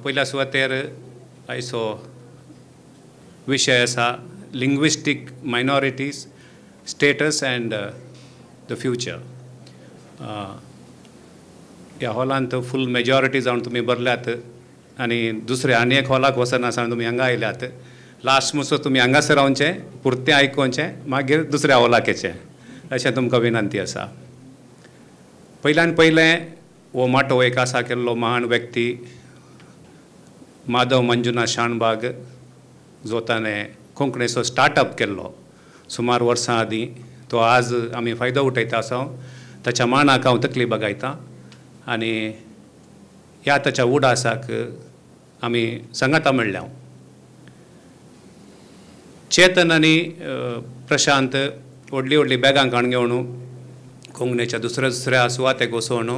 पयल्या सुवातेर आयचो विशय आसा linguistic minorities status and the future. ह्या हॉलांत फूल मेजॉरिटी जावन तुमी भरल्यात आनी दुसऱ्या आनी एक हॉलाक वचना आसतना तुमी हांगा आयल्यात. लास्ट मुसो तुमी हांगासर रावचें, पुरतें आयकोवचें, मागीर दुसऱ्या हॉलाक येचें अशें तुमकां विनंती आसा. पयल्यान पयलें हो माटो एक आसा केल्लो महान व्यक्ती माधव मंजुनाथ शानबाग जो ताणें कोंकणीचो स्टार्टअप केल्लो सुमार वर्सां आदीं, तो आज आमी फायदो उठयता आसा. ताच्या मानाक हांव तकली बगायता आनी ह्या ताच्या उडासाक आमी सांगाता मेळ्ळ्या. चेतन आनी प्रशांत व्हडली व्हडली बॅगां काडून घेवन कोंकणीच्या दुसऱ्या दुसऱ्या सुवातेक वचून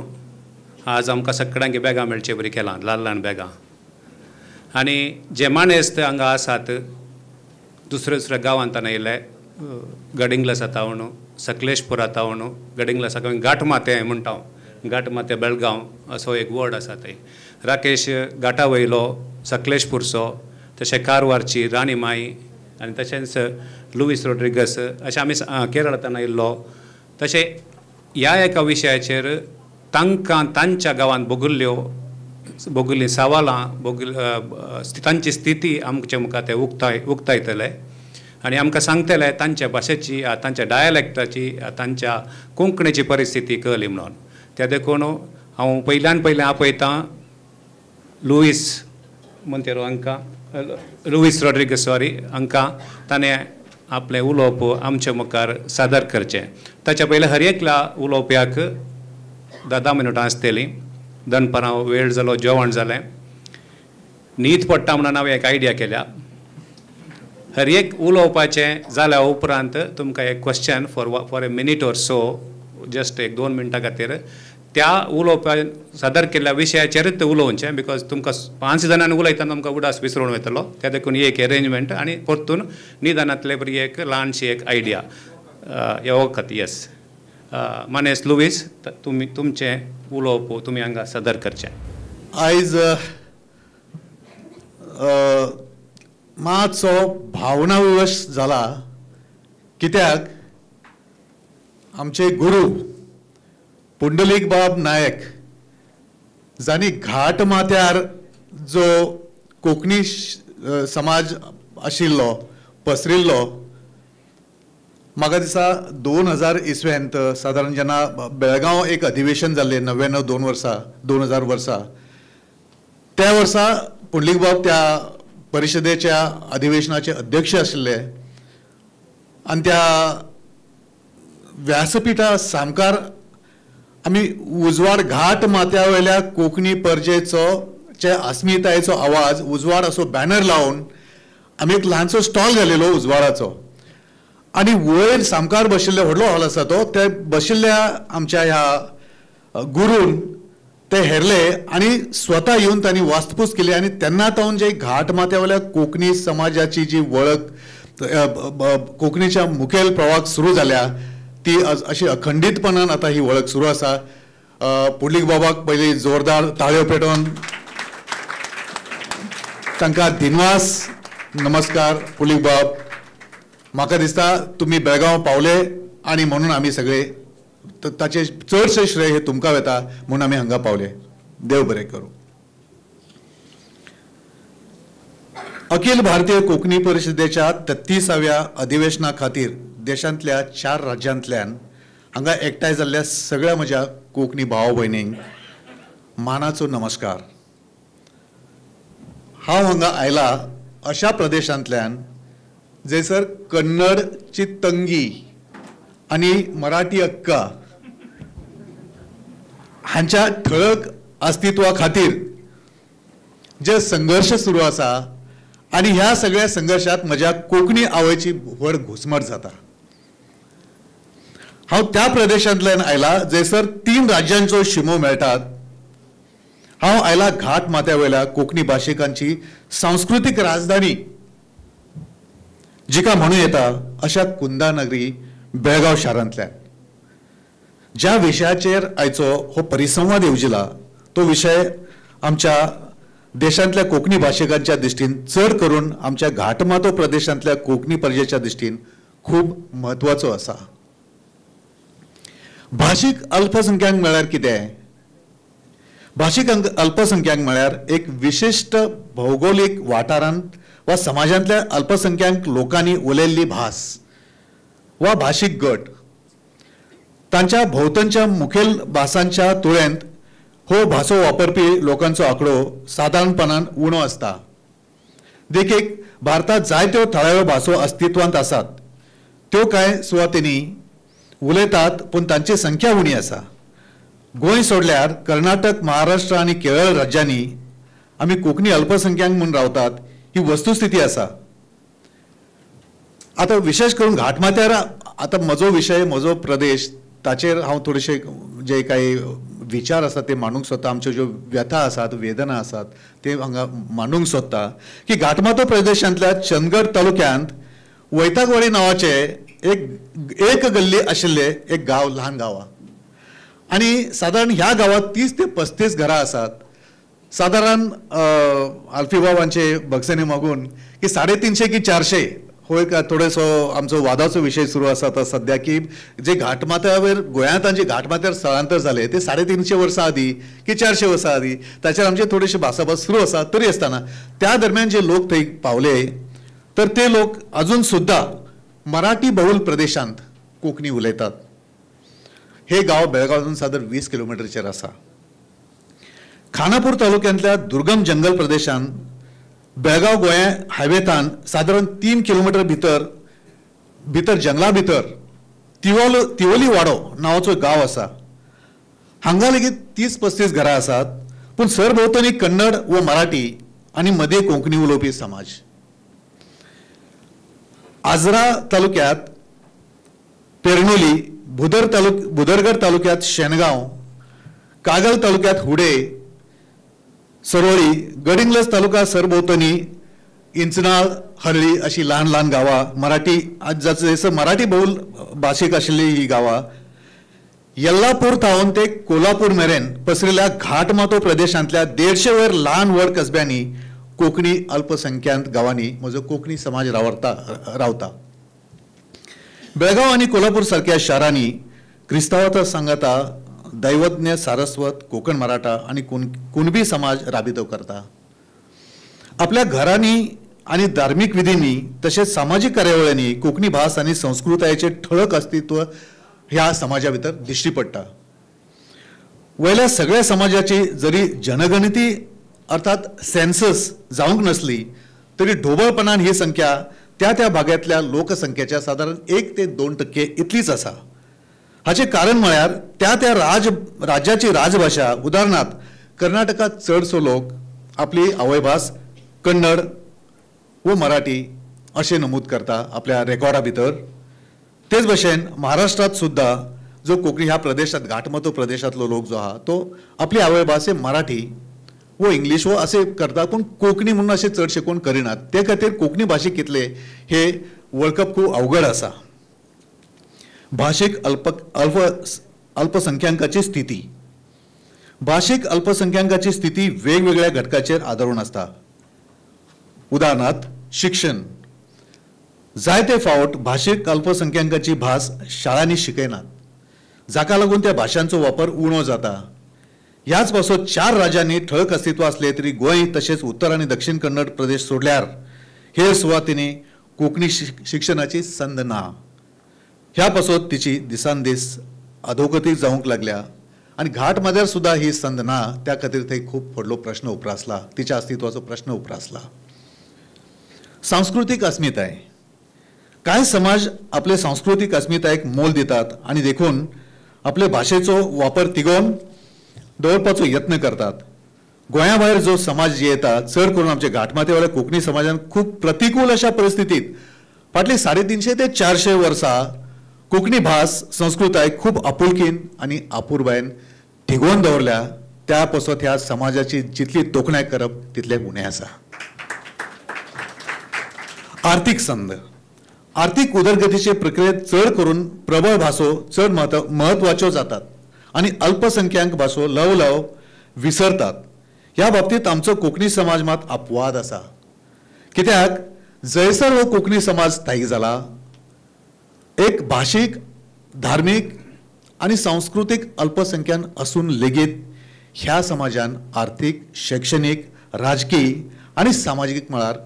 आज आमकां सगळ्यांक बॅगां मेळचे बरी केलां, ल्हान ल्हान बॅगां. आनी जे मानेस्त हांगा आसात दुसऱ्या दुसऱ्या गांवांत येयले, गडिंग्लसा तावन, सकलेशपुरा तावन, गडिंग्लसा घाटमाते म्हणटा हांव, घाटमाते बेळगांव असो एक वर्ड आसा थंय. राकेश घाटा वयलो सकलेशपूरचो, तशें कारवारची राणी माई आनी तशेंच लुवीस रोड्रिगस अशें आमी केरळांतल्यान आयिल्लो. तशें ह्या एका विशयाचेर तांकां तांच्या गांवांत भोगिल्लीं सवालां, तांची स्थिती आमचे मुखार ते उक्तायतले आनी आमकां सांगतले तांच्या भाशेची, तांच्या डायलॅक्टाची, तांच्या कोंकणीची परिस्थिती कळ्ळी म्हणून. त्या देखून हांव पयल्यान पयलें आपयतां लुईस मोंतेरो हांकां, लुईस रॉड्रिगस सॉरी हांकां, ताणें आपलें उलोवप आमचे मुखार सादर करचें. ताच्या पयलें हर एकल्या उलोवप्याक 10 मिनटां आसतलीं. दनपारां वेळ जालो, जेवण जालें, न्हीद पडटा म्हणून हांवें एक आयडिया केल्या. हर एक उलोवपाचें जाल्या उपरांत तुमकां एक question for a minute or so, just एक 2 मिनटां खातीर त्या उलोवपा सादर केल्ल्या विशयाचेरच उलोवचें, because तुमकां 5 जाणांनी उलयतना तुमकां उडास विसरून वयतलो. त्या देखून एक एरेंजमेंट आनी परतून निदानांतले बरी एक ल्हानशी एक आयडिया ह्या वखत. येस मानेस लुवीस, तुमी तुमचें उलोवप तुमी हांगा सादर करचें. आयज मातसो भावना विवश जाला, कित्याक आमचे गुरू पुंडलीक बाब नायक जांणी घाट माथ्यार जो कोंकणी समाज आशिल्लो पसरिल्लो, म्हाका दिसता 2000 इसवेंत सादारण जेन्ना बेळगांव एक अधिवेशन जाल्लें 99 वर्सा 2000 वर्सा, त्या वर्सा पुंडलीक बाब त्या परिशदेच्या अधिवेशनाचे अध्यक्ष आशिल्ले आनी त्या व्यासपीठा सामकार आमी उजवाड घाट माथ्या वयल्या कोंकणी परजेचो चे अस्मितायेचो आवाज उजवाड असो बॅनर लावन आमी एक ल्हानसो स्टॉल घालेलो उजवाडाचो आनी वयर सामकार बशिल्ले व्हडलो हॉल आसा तो, ते बशिल्ल्या आमच्या ह्या गुरून ते हेरले आनी स्वता येवन तांणी वास्तपूस केली आनी तेन्ना तावन जे घाट माथ्या वयल्या कोंकणी समाजाची जी वळख कोंकणीच्या मुखेल प्रवाहाक सुरू जाल्या ती अशी अखंडीतपणान आतां ही वळख सुरू आसा. पुंडलीक बाबाक पयलीं जोरदार ताळयो पेटोवन तांकां दिनवास, नमस्कार पुंडलीक बाब. म्हाका दिसता तुमी बेळगांव पावले आनी म्हणून आमी सगळे ताचे चडशे श्रेय हे तुमकां वता म्हणून आमी हांगा पावले. देव बरें करूं. अखिल भारतीय कोंकणी परिशदेच्या 33व्या अधिवेशना खातीर देशांतल्या 4 राज्यांतल्यान हांगा एकठांय जाल्ल्या सगळ्या म्हज्या कोंकणी भाव भयणींक मानाचो नमस्कार. हांव हांगा आयला अशा प्रदेशांतल्यान जंयसर कन्नडची तंगी आनी मराठी अक्का हांच्या ठळक अस्तित्वा खातीर जे संघर्श सुरू आसा आनी ह्या सगळ्या संघर्शात म्हज्या कोंकणी आवयची व्हड घुसमट जाता. हांव त्या प्रदेशांतल्यान आयला जंयसर 3 राज्यांचो शिमो मेळटात. हांव आयला घाट माथ्या वयल्या कोंकणी भाशिकांची सांस्कृतीक राजधानी जिका म्हणूं येता अशा कुंदानगरी बेळगांव शारांतल्यान. ज्या विशयाचेर आयचो हो परिसंवाद येवजिला तो विशय आमच्या देशांतल्या कोंकणी भाशेकांच्या दृश्टीन, चड करून आमच्या घाटमाथो प्रदेशांतल्या कोंकणी प्रजेच्या दृश्टीन खूब म्हत्वाचो आसा. भाशीक अल्पसंख्याक म्हळ्यार कितें? भाशीक अल्पसंख्याक म्हळ्यार एक विशिश्ट भौगोलीक वाठारांत वा समाजांतल्या अल्पसंख्याक लोकांनी उलयल्ली भास वा भाशीक गट. तांच्या भोंवतणच्या मुखेल भासांच्या तुळेंत हो भासो वापरपी लोकांचो आंकडो सादारणपणान उणो आसता. देखीक, भारतांत जायत्यो थळाव्यो भासो अस्तित्वांत आसात, त्यो कांय सुवातींनी उलयतात पूण तांची संख्या उणी आसा. गोंय सोडल्यार कर्नाटक, महाराष्ट्र आनी केरळ राज्यांनी आमी कोंकणी अल्पसंख्याक म्हूण रावतात ही वस्तुस्थिती आसा. आतां विशेश करून घाटमाथ्यार, आतां म्हजो विशय, म्हजो प्रदेश, ताचेर हांव थोडेशे जे कांय विचार आसात ते मांडूंक सोदता. आमच्यो ज्यो व्यथा आसात, वेदना आसात ते हांगा मांडूंक सोदता की घाटमाथो प्रदेशांतल्या चंदगड तालुक्यांत वैतागवाडी नांवाचे एक गल्ली आशिल्ले एक गांव, ल्हान गांव. आनी सादारण ह्या गांवांत 30 ते 35 घरां आसात. सादारण आल्फी बाबांचे भगसणी मागून की 350 की 400 हो एक थोडोसो आमचो वादाचो विशय सुरू आसा आतां सद्या की जे घाटमाथ्यावर गोंयांत जे घाटमाथ्यार स्थलांतर जाले ते 350 वर्सां आदीं की 400 वर्सां आदीं, ताचेर आमचे थोडेशे भासाभास सुरू आसा. तरी आसतना त्या दरम्यान जे लोक थंय पावले तर ते लोक अजून सुद्दां मराठी बहुल प्रदेशांत कोंकणी उलयतात. हे गांव बेळगांवसून सादारण 20 किलोमिटरचेर आसा. खानापूर तालुक्यांतल्या दुर्गम जंगल प्रदेशांत बेळगांव गोंया हायवेतान सादारण 3 किलोमिटर भितर भितर जंगला भितर तिवोली वाडो नांवाचो गांव आसा. हांगा लेगीत 30-35 घरां आसात, पूण सरभोंवतणी कन्नड व मराठी आनी मदें कोंकणी उलोवपी समाज. आजरा तालुक्यात पेरनोली, भुदरगड तालुक्यात शेणगांव, कागल तालुक्यात हुडे, सरोळी, गडिंग्लज तालुका सरभोवतणी इंचनाळ, हरळी अशी ल्हान ल्हान गांवां मराठी जसं मराठी बहुल भाशीक आशिल्ली ही गांवां. येल्लापूर थावन ते कोल्हापूर मेरेन पसरिल्ल्या घाटमाथो प्रदेशांतल्या 150 वयर ल्हान व्हड कसब्यांनी कोंकणी अल्पसंख्याक गांवांनी म्हजो कोंकणी समाज रावता. बेळगांव आनी कोल्हापूर सारक्या शारांनी क्रिस्तांवांत सांगाता दैवज्ञ, सारस्वत, कोंकण मराठा आनी कुणबी समाज राबितो करता. आपल्या घरांनी आनी धार्मीक विधींनी तशेंच सामाजीक कार्यावळींनी कोंकणी भास आनी संस्कृतायेचें ठळक अस्तित्व ह्या समाजा भितर दिश्टी पडटा. वयल्या सगळ्या समाजाची जरी जनगणती अर्थात सेन्सस जावंक नसली तरी ढोबळपणान ही संख्या त्या त्या भागांतल्या लोकसंख्येच्या सादारण 1 ते 2% इतलीच आसा. हाचें कारण म्हळ्यार त्या त्या राज्याची राजभाशा. उदाहरणार्थ कर्नाटकांत चडसो लोक आपली आवयभास कन्नड व मराठी अशें नमूद करता आपल्या रेकॉर्डा भितर. तेच भशेन महाराष्ट्रांत सुद्दां जो कोंकणी ह्या प्रदेशांत घाटमाथो प्रदेशांतलो लोक जो आहा तो आपली आवयभास मराठी वो इंग्लीश वो अशें करता, पूण कोंकणी म्हणून अशें चडशे कोण करिनात. ते खातीर कोंकणी भाशेक कितले हे वळखप खूब अवघड आसा. भाशीक अल्पसंख्याकाची स्थिती. भाशीक अल्पसंख्याकाची स्थिती वेगवेगळ्या घटकाचेर आदारून आसता. उदाहरणार्थ शिक्षण. जायते फावट भाशीक अल्पसंख्याकाची भास शाळांनी शिकयनात, जाका लागून त्या भाशांचो वापर उणो जाता. ह्याच पासत 4 राज्यांनी ठळक अस्तित्व आसले तरी गोंय तशेंच उत्तर आनी दक्षिण कन्नड प्रदेश सोडल्यार हेर सुवातींनी कोंकणी शिक्षणाची संद ना. ह्या पासत तिची दिसान दीस अधोगती जावंक लागल्या आनी घाटमाथ्यार सुद्दां ही संद ना. त्या खातीर थंय खूब व्हडलो प्रश्न उप्रासला, तिच्या अस्तित्वाचो प्रश्न उप्रासला. सांस्कृतीक अस्मिताय. कांय समाज आपले सांस्कृतीक अस्मितायेक मोल दितात आनी देखून आपले भाशेचो वापर तिगोवन दवरपाचो यत्न करतात. गोंया भायर जो समाज येता, चड करून आमच्या घाटमाथ्यावेल्या कोंकणी समाजान खूब प्रतिकूल अशा परिस्थितीत फाटलीं 350 ते 400 वर्सां कोंकणी भास संस्कृताय खूब आपुलकीन आनी आपुरबायेन तिगोवन दवरल्या. त्या पासत ह्या समाजाची जितली तोखणाय करप तितलें उणें आसा. आर्थीक संद. आर्थीक उदरगतीचे प्रक्रियेत चड करून प्रबळ भासो चड म्हत्वाच्यो जातात आनी अल्पसंख्याक भासो ल्हव ल्हव विसरतात. ह्या बाबतींत आमचो कोंकणी समाज मात अपवाद आसा. कित्याक जंयसर हो कोंकणी समाज स्थायीक जाला, एक भाशीक, धार्मीक आनी सांस्कृतीक अल्पसंख्यान आसून लेगीत ह्या समाजान आर्थीक, शैक्षणीक, राजकीय आनी सामाजीक मळार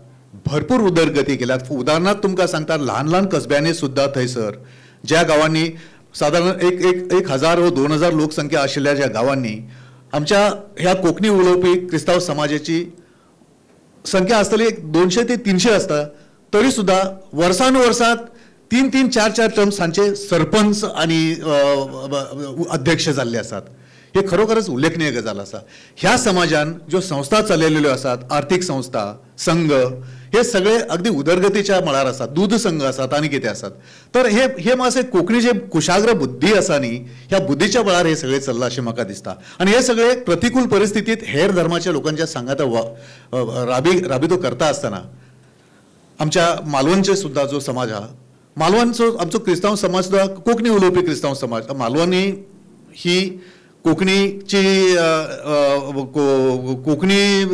भरपूर उदरगती केल्यात. उदाहरणार्थ तुमकां सांगता, ल्हान ल्हान कसब्यांनी सुद्दां थंयसर ज्या गांवांनी सादारण एक एक 1000 व 2000 लोकसंख्या आशिल्ल्या ज्या गांवांनी आमच्या ह्या कोंकणी उलोवपी क्रिस्तांव समाजाची संख्या आसतली 200 ते 300 आसता, तरी सुद्दां वर्सानुवर्सात 3-3, 4-4 टर्म्स हांचे सरपंच आनी अध्यक्ष जाल्ले आसात. हे खरोखरच उल्लेखनीय गजाल आसा. ह्या समाजान ज्यो संस्था चलयलेल्यो आसात, आर्थीक संस्था, संघ, हे सगळे अगदी उदरगतीच्या मळार आसात, दूद संघ आसात आनी कितें आसात. तर हे हे मातशें कोंकणीचे कुशाग्र बुद्धी आसा न्ही, ह्या बुद्धीच्या बळार हे सगळें चल्लां अशें म्हाका दिसता. आनी हे सगळे प्रतिकूल परिस्थितींत हेर धर्माच्या लोकांच्या सांगाता राबितो करता आसतना आमच्या मालवणचे सुद्दां जो समाज आहा, मालवणचो आमचो क्रिस्तांव समाज सुद्दां कोंकणी उलोवपी क्रिस्तांव समाज, मालवणी ही कोंकणीची कोंकणी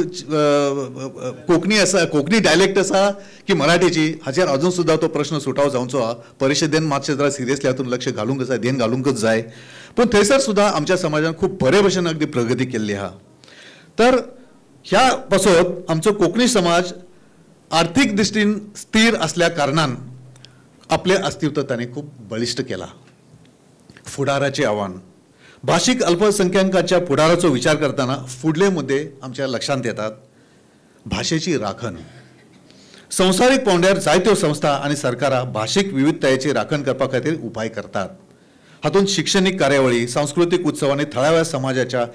कोंकणी आसा, कोंकणी डायलेक्ट आसा की मराठीची, हाचेर अजून सुद्दां तो प्रश्न सुटाव जावचो आहा. परिशदेन मातशें जरा सिरियसली हातून लक्ष घालूंक जाय, ध्येन घालूंकच जाय. पूण थंयसर सुद्दां आमच्या समाजान खूब बरे भशेन अगदी प्रगती केल्ली आहा. तर ह्या पासत आमचो कोंकणी समाज आर्थीक दृश्टीन स्थीर आसल्या कारणान आपलें अस्तित्व ताणें खूब बळिश्ट केलां. फुडाराचें आव्हान, भाशीक अल्पसंख्याकांच्या फुडाराचो विचार करतना फुडले मुद्दे आमच्या लक्षांत येतात. भाशेची राखण, संवसारीक पांवड्यार जायत्यो संस्था आनी सरकारां भाशीक विविधतायेची राखण करपा खातीर उपाय करतात. हातूंत शिक्षणीक कार्यावळी, सांस्कृतीक उत्सव आनी थळाव्या समाजाच्या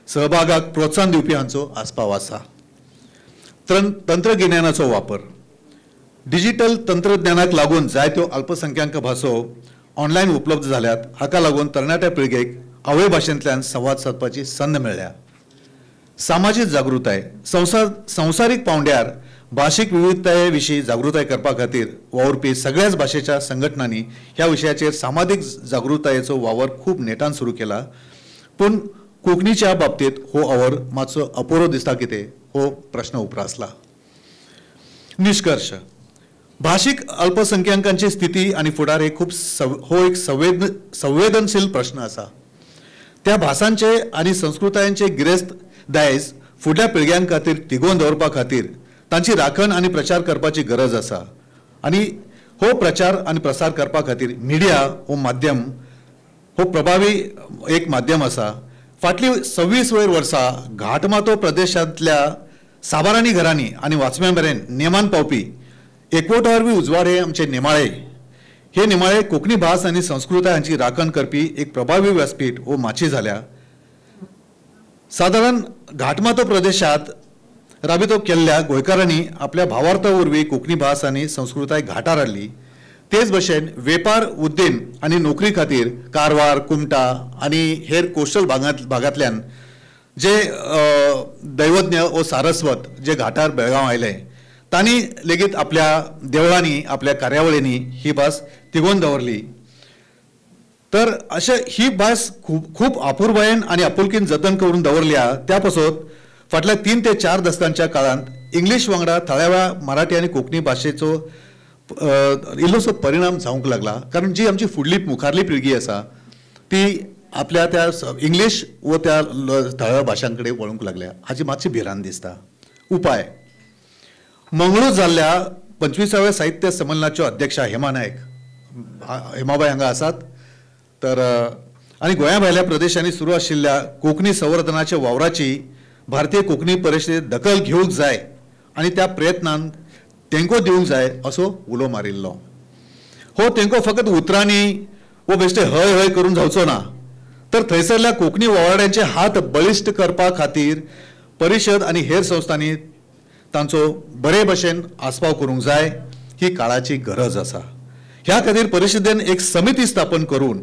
सहभागाक प्रोत्साहन दिवपी हांचो आस्पाव आसा. तंत्रगिन्यानाचो वापर, डिजिटल तंत्रज्ञानाक लागून जायत्यो अल्पसंख्याक भासो ऑनलायन उपलब्ध जाल्यात. हाका लागून तरणाट्या पिळगेक आवय भाशेंतल्यान संवाद सादपाची संद मेळ्ळ्या. सामाजीक जागृताय, संवसारीक पांवड्यार भाशीक विविधताये विशीं जागृताय करपा खातीर वावुरपी सगळ्याच भाशेच्या संघटनांनी ह्या विशयाचेर सामाजीक जागृतायेचो वावर खूब नेटान सुरू केला. पूण कोंकणीच्या बाबतींत हो वावर मातसो अपुरो दिसता कितें हो प्रश्न उप्रासला. निष्कर्ष, भाशीक अल्पसंख्याकांची स्थिती आनी फुडार हे खूब हो एक संवेदनशील प्रश्न आसा. त्या भासांचे आनी संस्कृतायांचे गिरेस्त दायज फुडल्या पिळग्यां खातीर तिगोवन दवरपा खातीर तांची राखण आनी प्रचार करपाची गरज आसा. आनी हो प्रचार आनी प्रसार करपा खातीर मिडिया हो माध्यम हो प्रभावी एक माध्यम आसा. फाटलीं 26 वयर वर्सां घाटमाथो प्रदेशांतल्या साबारांनी घरांनी आनी वाचप्यां मेरेन नेमान पावपी एकवटा वरवीं उजवाड हे आमचे नेमाळे, हे नेमाळे कोंकणी भास आनी संस्कृताय हांची राखण करपी एक प्रभावी व्यासपीठ हो माची जाल्या. सादारण घाटमाथो प्रदेशांत राबितो केल्ल्या गोंयकारांनी आपल्या भावार्था वरवीं कोंकणी भास आनी संस्कृताय घाटार हाडली. तेच भशेन वेपार, उद्देम आनी नोकरी खातीर कारवार, कुमटा आनी हेर कोस्टल भागांतल्यान जे दैवज्ञ वो सारस्वत जे घाटार बेळगांव आयले तांणी लेगीत आपल्या देवळांनी, आपल्या कार्यावळींनी ही भास तिगोवन दवरली. तर अशें ही भास खूब खूब अपुरबायेन आनी आपुलकीन जतन करून दवरल्या. त्या पासत फाटल्या 3 ते 4 दसकांच्या काळांत इंग्लीश वांगडा थळाव्या मराठी आनी कोंकणी भाशेचो इल्लोसो परिणाम जावंक लागला. कारण जी आमची फुडली मुखारली पिळगी आसा ती आपल्या त्या इंग्लीश वो त्या थळाव्या भाशां कडेन वळूंक लागल्या हाची मातशी भिरांत दिसता. उपाय, मंगळूर जाल्ल्या 25व्या साहित्य संमेलनाच्यो अध्यक्षा हेमा नायक, हेमाबाई हांगा आसात. तर आनी गोंया भायल्या प्रदेशांनी सुरू आशिल्ल्या कोंकणी संवर्धनाच्या वावराची भारतीय कोंकणी परिशदेन दखल घेवंक जाय आनी त्या प्रयत्नांक तेंको दिवंक जाय असो उलो मारिल्लो. हो तेंको फकत उतरांनी वो बेश्टे हय हय करून जावचो ना, तर थंयसरल्या कोंकणी वावराड्यांचे हात बळिश्ट करपा खातीर परिशद आनी हेर संस्थांनी तांचो बरे भशेन आस्पाव करूंक जाय ही काळाची गरज आसा. ह्या खातीर परिशदेन एक समिती स्थापन करून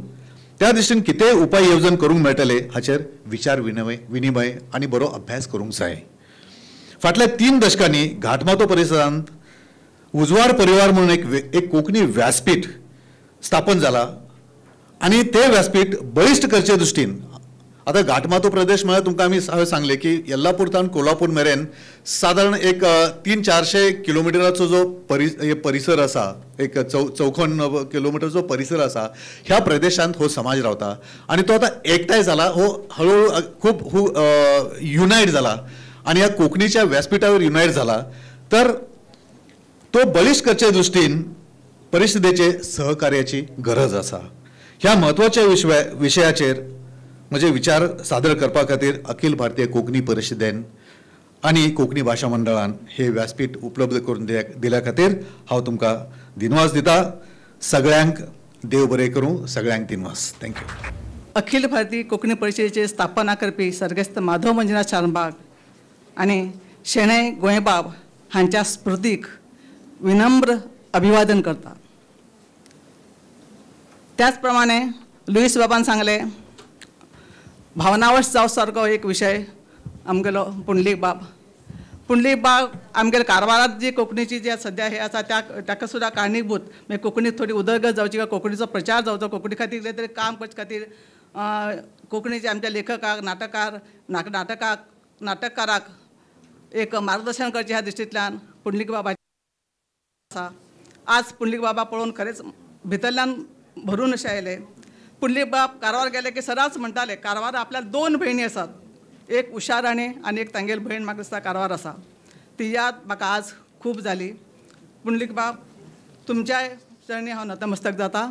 त्या दृश्टीन कितेंय उपाय येवजण करूंक मेळटले हाचेर विचार विनिमय आनी बरो अभ्यास करूंक जाय. फाटल्या 3 दशकांनी घाटमाथो परिसरांत उजवाड परिवार म्हणून एक कोंकणी व्यासपीठ स्थापन जाला आनी तें व्यासपीठ बळिश्ट करचे दृश्टीन आतां घाटमाथो प्रदेश म्हळ्यार तुमकां आमी हांवें सांगलें की येल्लापूर तावन कोल्हापूर मेरेन सादारण एक 300-400 किलोमिटराचो जो परिसर आसा, एक 54 किलोमिटरचो परिसर आसा, ह्या प्रदेशांत हो समाज रावता आनी तो आतां एकठांय जाला, हो हळूहळू खूब युनायट जाला आनी ह्या कोंकणीच्या व्यासपिठावर युनायट जाला. तर तो बळिश्ट करचे दृश्टीन परिशदेचे सहकार्याची गरज आसा. ह्या म्हत्वाच्या विशयाचेर म्हजे विचार सादर करपा खातीर अखिल भारतीय कोंकणी परिशदेन आनी कोंकणी भाशा मंडळान हे व्यासपीठ उपलब्ध करून दिल्या खातीर हांव तुमकां दिनवास दिता. सगळ्यांक देव बरें करूं, सगळ्यांक दिनवास. Thank you. Akhil Bharatiya Konkani परिशदेची स्थापना करपी सर्गेस्त माधव मंजुनाथ शानभाग आनी शणै गोंयबाब हांच्या स्मृतीक विनम्र अभिवादन करता. त्याच प्रमाणे लुईस बाबान सांगलें, भावनावश जावं सारको एक विशय आमगेलो पुंडलीक बाब. पुंडलीक बाब आमगेले कारवारांत जी कोंकणीची जी सद्या हे आसा त्या ताका सुद्दां कारणीभूत, मागीर कोंकणी थोडी उदरगत जावची काय कोंकणीचो प्रचार जावचो, कोंकणी खातीर कितें तरी काम करचे खातीर कोंकणीचे आमच्या लेखकाक, नाटकार, नाटककाराक एक मार्गदर्शन करचें ह्या दृश्टींतल्यान पुंडलीक बाबा आसा. आज पुंडलीक बाबा पळोवन खरेंच भितरल्यान भरून अशें आयलें. पुंडलीक बाब कारवार गेले की सदांच म्हणटाले, कारवार आपल्या 2 भयणी आसात, एक उषा राणे आनी एक तांगेली भयण म्हाका दिसता कारवार आसा. ती याद म्हाका आज खूब जाली. पुंडलीक बाब तुमच्याय चरणी हांव नतमस्तक जाता.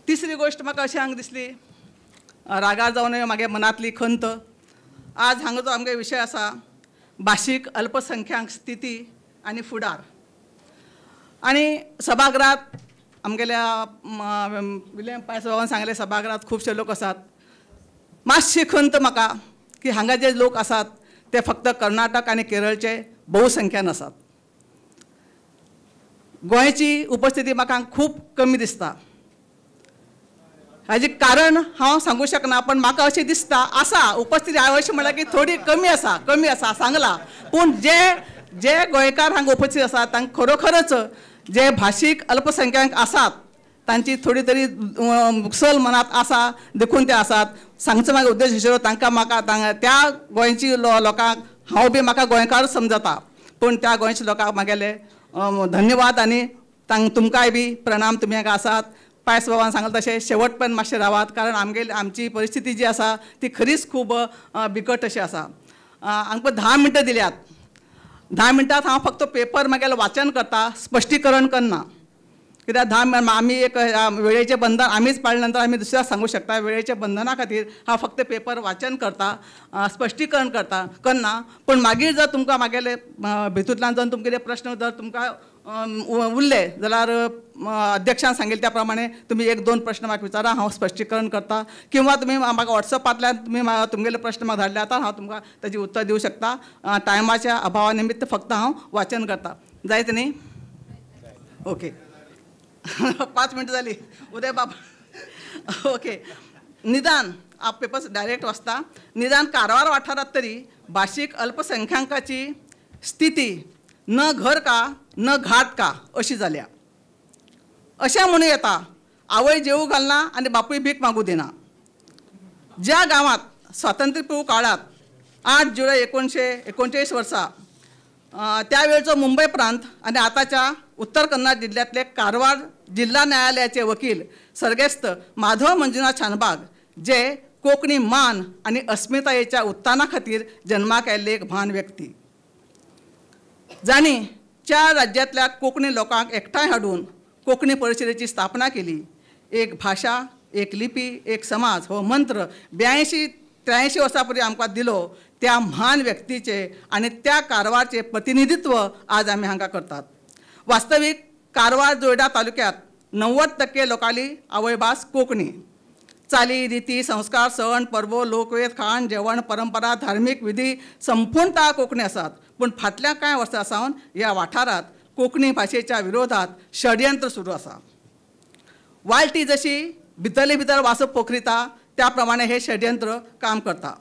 तिसरी गोश्ट म्हाका अशें हांगा दिसली, रागार जावन म्हागे मनांतली खंत. आज हांगा जो आमगे विशय आसा भाशीक अल्पसंख्याक स्थिती आनी फुडार, आनी सभागृहांत आमगेल्या विलियम पायस बाबान सांगलें सभागृहांत खुबशे लोक आसात. मातशी खंत म्हाका की हांगा जे लोक आसात ते फक्त कर्नाटक आनी केरळचे बहुसंख्यान आसात. गोंयची उपस्थिती म्हाका खूब कमी दिसता. हाजें कारण हांव सांगूं शकना, पण म्हाका अशें दिसता आसा उपस्थिती अशें म्हणल्यार की थोडी कमी आसा, कमी आसा सांगलां, पूण जे जे गोंयकार हांगा उपस्थित आसात तांकां खरोखरच जे भाशीक अल्पसंख्याक आसात तांची थोडी तरी सल मनांत आसा देखून ते आसात. सांगचो म्हाका उद्देश आशिल्लो तांकां म्हाका त्या गोंयची लोकांक हांव बी म्हाका गोंयकार समजता, पूण त्या गोंयच्या लोकांक म्हागेले धन्यवाद आनी तुमकांय बी प्रणाम. तुमी हांगा आसात. पायस बाबान सांगलें तशें शेवट पर्यंत मातशें रावात, कारण आमगेली आमची परिस्थिती जी आसा ती खरीच खूब बिकट अशी आसा. आमकां 10 मिनटां दिल्यात, 10 मिनटांत हांव फक्त पेपर म्हागेलें वाचन करता, स्पश्टीकरण करना, कित्याक 10 आमी एक वेळेचें बंधन आमीच पाळ्ळे नंतर आमी दुसऱ्याक सांगूं शकता. वेळेच्या बंधना खातीर हांव फक्त पेपर वाचन करता, स्पश्टीकरण करता करना. पूण मागीर जर तुमकां म्हागेले भितूंतल्यान जर तुमकां कितें प्रश्न जर तुमकां उरले जाल्यार अध्यक्षान सांगिल्लें त्या प्रमाणे तुमी 1-2 प्रश्न म्हाका विचारा, हांव स्पश्टीकरण करता, किंवा तुमी म्हाका वॉट्सएपांतल्यान तुमी तुमगेले प्रश्न म्हाका धाडले आतां हांव तुमकां ताजी उत्तर दिवं शकता. टायमाच्या अभावा निमित्त फक्त हांव वाचन करता. जायत न्ही? ओके. 5 मिनटां जाली उदय बाब. ओके. निदान हांव पेपर्स डायरेक्ट वाचता. निदान कारवार वाठारांत तरी भाशीक अल्पसंख्याकाची स्थिती न घर का न घाट का अशी जाल्या अशें म्हणूं येता. आवय जेवू घालना आनी बापूय भीक मागूं दिना. ज्या गांवांत स्वातंत्र्यपूर्व काळांत 8 जुलय 1939 वर्सा त्या वेळचो मुंबय प्रांत आनी आतांच्या उत्तर कन्नड जिल्ल्यांतले कारवार जिल्हा न्यायालयाचे वकील सर्गेस्त माधव मंजुनाथ शानभाग जे कोंकणी मान आनी अस्मितायेच्या उत्थाना खातीर जन्माक आयिल्ले एक म्हान व्यक्ती, जांणी 4 राज्यांतल्या कोंकणी लोकांक एकठांय हाडून कोंकणी परिशदेची स्थापना केली. एक भाशा, एक लिपी, एक समाज हो मंत्र 82-83 वर्सां पयलीं आमकां दिलो त्या म्हान व्यक्तीचे आनी त्या कारवारचे प्रतिनिधित्व आज आमी हांगा करतात. वास्तवीक कारवार जोयडा तालुक्यांत 90% लोकांली आवयभास कोंकणी. चाली रिती, संस्कार, सण परबो, लोकवेद, खाण जेवण, परंपरा, धार्मीक विधी संपूर्णता कोंकणी आसात. पूण फाटल्या कांय वर्सां सावन ह्या वाठारांत कोंकणी भाशेच्या विरोधात षडयंत्र सुरू आसा. वाळटी जशी भितरले भितर वासो पोखरिता त्या प्रमाणे हे षडयंत्र काम करता.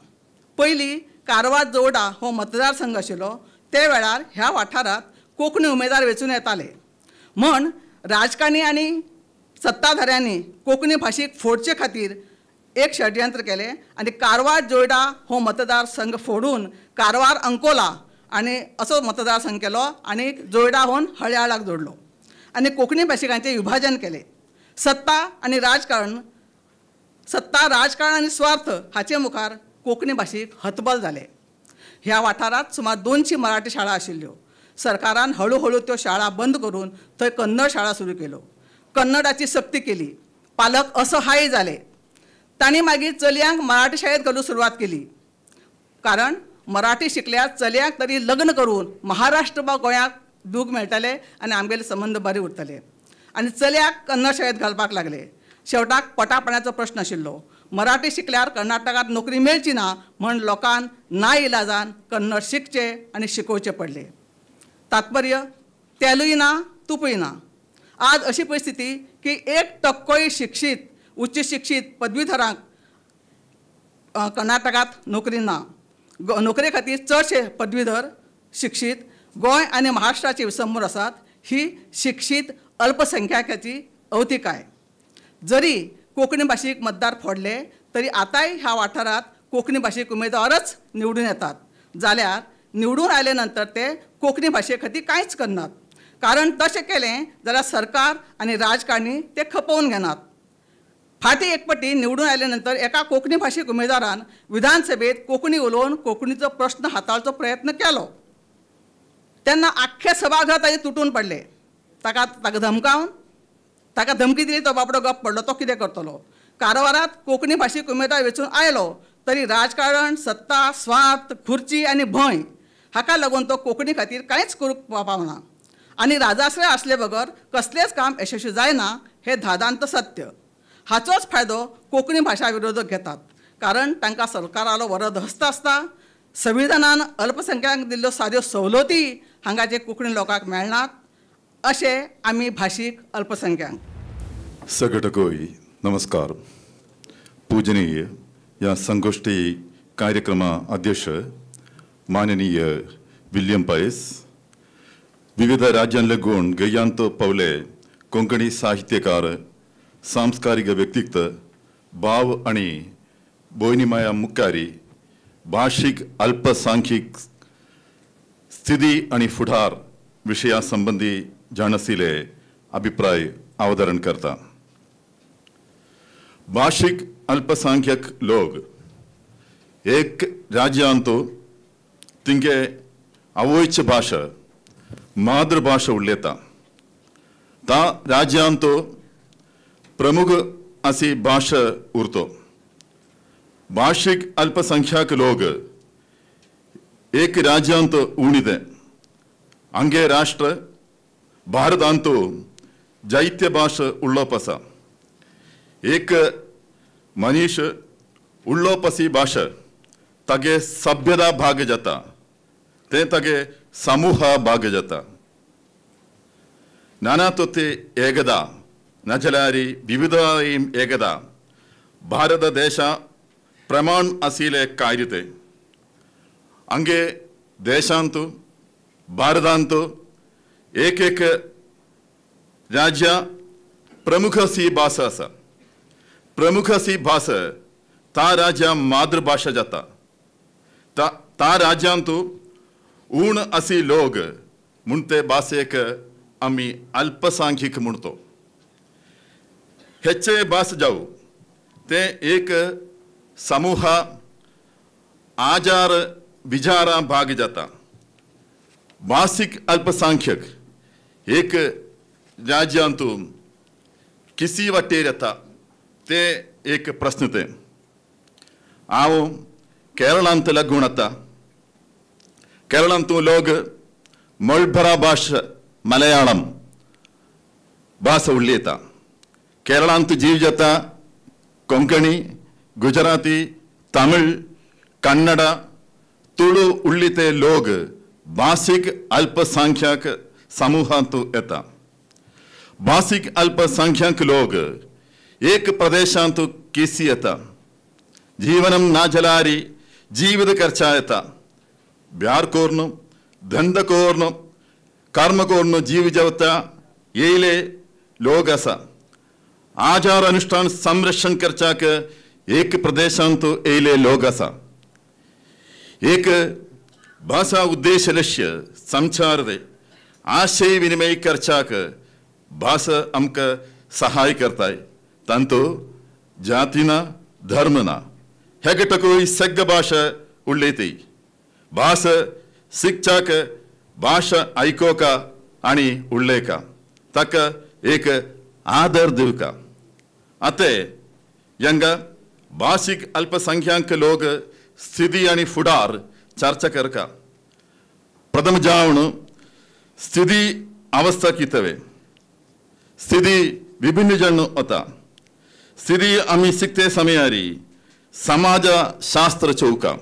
पयलीं कारवार जोडा हो मतदारसंघ आशिल्लो ते वेळार ह्या वाठारांत कोंकणी उमेदवार वेंचून येताले, म्हण राजकारणी आनी सत्ताधाऱ्यांनी कोंकणी भाशेक फोडचे खातीर एक षडयंत्र केलें आनी कारवार जोयडा हो मतदारसंघ फोडून कारवार अंकोला आनी असो मतदारसंघ केलो आनी जोयडा होन हळ्याळाक जोडलो आनी कोंकणी भाशिकांचें विभाजन केलें. सत्ता आनी राजकारण, सत्ता राजकारण आनी स्वार्थ हाचे मुखार कोंकणी भाशीक हतबल जाले. ह्या वाठारांत सुमार 200 मराठी शाळा आशिल्ल्यो. सरकारान हळूहळू त्यो शाळा बंद करून थंय कन्नड शाळा सुरू केल्यो. कन्नडाची सक्ती केली. पालक असहाय्य जाले. तांणी मागीर चलयांक मराठी शाळेंत घालूंक सुरवात केली, कारण मराठी शिकल्यार चलयांक तरी लग्न करून महाराष्ट्र वा गोंयाक दूख मेळटले आनी आमगेले संबंद बरे उरतले. आनी चलयाक कन्नड शाळेंत घालपाक लागले. शेवटाक पोटापाण्याचो प्रश्न आशिल्लो. मराठी शिकल्यार कर्नाटकांत नोकरी मेळची ना म्हण लोकान ना इलाजान कन्नड शिकचें आनी शिकोवचें पडलें. तात्पर्य तेलूय ना तुपूय ना. आज अशी परिस्थिती की 1% शिक्षीत उच्च शिक्षीत पदवीधरांक कर्नाटकांत नोकरी ना. नोकरे खातीर चडशे पदवीधर शिक्षीत गोंय आनी महाराष्ट्राचे विसंबूर आसात. ही शिक्षीत अल्पसंख्याकाची अवतिकाय. जरी कोंकणी भाशीक मतदार फोडले तरी आतांय ह्या वाठारांत कोंकणी भाशीक उमेदवारच निवडून येतात. जाल्यार निवडून आयले नंतर ते कोंकणी भाशे खातीर कांयच करनात, कारण तशें केलें जाल्यार सरकार आनी राजकारणी ते खपोवन घेनात. फाटीं एक पटी निवडून आयले नंतर एका कोंकणी भाशीक उमेदवारान विधानसभेत कोंकणी उलोवन कोंकणीचो प्रश्न हाताळचो प्रयत्न केलो. तेन्ना आख्खें सभाघर ताजें तुटून पडलें. ताका ताका धमकावन ताका धमकी दिली, तो बाबडो गप पडलो. तो कितें करतलो? कारवारांत कोंकणी भाशीक उमेदवार वेंचून आयलो तरी राजकारण, सत्ता, स्वार्थ, खुर्ची आनी भंय हाका लागून तो कोंकणी खातीर कांयच करूंक पावना आनी राजाश्रय आसले बगर कसलेंच काम यशस्वी जायना हें धादांत सत्य. हाचोच फायदो कोंकणी भाशा विरोधक घेतात, कारण तांकां सरकारालो वरद हस्त आसता. संविधानान अल्पसंख्याक दिल्ल्यो साऱ्यो सवलती हांगाचे कोंकणी लोकांक मेळनात. अशें आमी भाशीक अल्पसंख्याक. सगटकोय नमस्कार. पूजनीय या संगोष्ठी कार्यक्रम अध्यक्ष माननीय विल्यम पायस, विविध राज्यांले गुण गैयांत पावले कोंकणी साहित्यकार, सांस्कारिक व्यक्तित्व, भाव आणि बोयनिमाया मुक्कारी, भाषिक अल्पसंख्यक स्थिती आणि फुडार विषया संबंधी जाणसिले अभिप्राय अवतरण करता. भाषिक अल्पसंख्यक लोक एक राज्यांत तिंगे आवयची भाषा मातृभाषा उलयता. ता राज्यांत प्रमुख अशी भाषा उरतो. भाषिक अल्पसंख्याक लोक एक राज्यांत उणिते अंगे राष्ट्र भारतांत जायते भाषा उलोवप आसा. एक मनीस उलोवप अशी भाषा तागे सभ्यता भाग जाता, ते तागे समूह भाग जाता. नाना तो ते एकदा नजलारी विविध एकदा भारत देश प्रमाण असिले कार्य अंगे देशांत भारतांत एक एक राज्य प्रमुख सी भाषा आसा. प्रमुख सी भाषा ता राज्य मातृभाषा जाता. ता राज्यांत ऊण असी लोक म्हूण ते भाशेक आमी अल्पसंख्यक म्हणतो. हेचे भास जावं ते एक समूह आजार विचारा भाग जाता. भाषिक अल्पसंख्यक एक राज्यांत किसी वाटेर येता ते एक प्रश्न. ते हांव केरळांत लागून येता. केरळांत लोक मळभरा भाशा मलयाळम भास उलयता. केरळांत जीव जाता कोंकणी, गुजराती, तमिळ, कन्नड, तुळू उल्लिते लोक भाषिक अल्पसंख्याक समूहांत येता. भाषिक अल्पसंख्याक लोक एक प्रदेशांत केसी येता. जीवनम ना जलारी जीवित खर्चा येता. ब्यार कोर्न, धंद कोर्न, कर्म कोर्न जीव जेवता येयले लोक आसा. आचार अनुष्ठान संरक्षण करचाक एक प्रदेशांत येयले लोक आसा. एक भाशा उद्देश लक्ष्य संचार आशय विनिमय करच्याक भास आमकां सहाय करताय. तांतू जाती ना, धर्म ना, हे घटकूय सग्ग भाशा उलयती. भास शिकच्याक भाशा आयकोवका आनी उलयका, ताका एक आदर दिवका. आतां हांगा भाशीक अल्पसंख्याक लोक स्थिती आनी फुडार चर्चा करका. प्रथम जावन स्थिती अवस्था कितवे, स्थिती विभिन्न जन वता. स्थिती आमी शिकते समयारी समाज शास्त्र चौका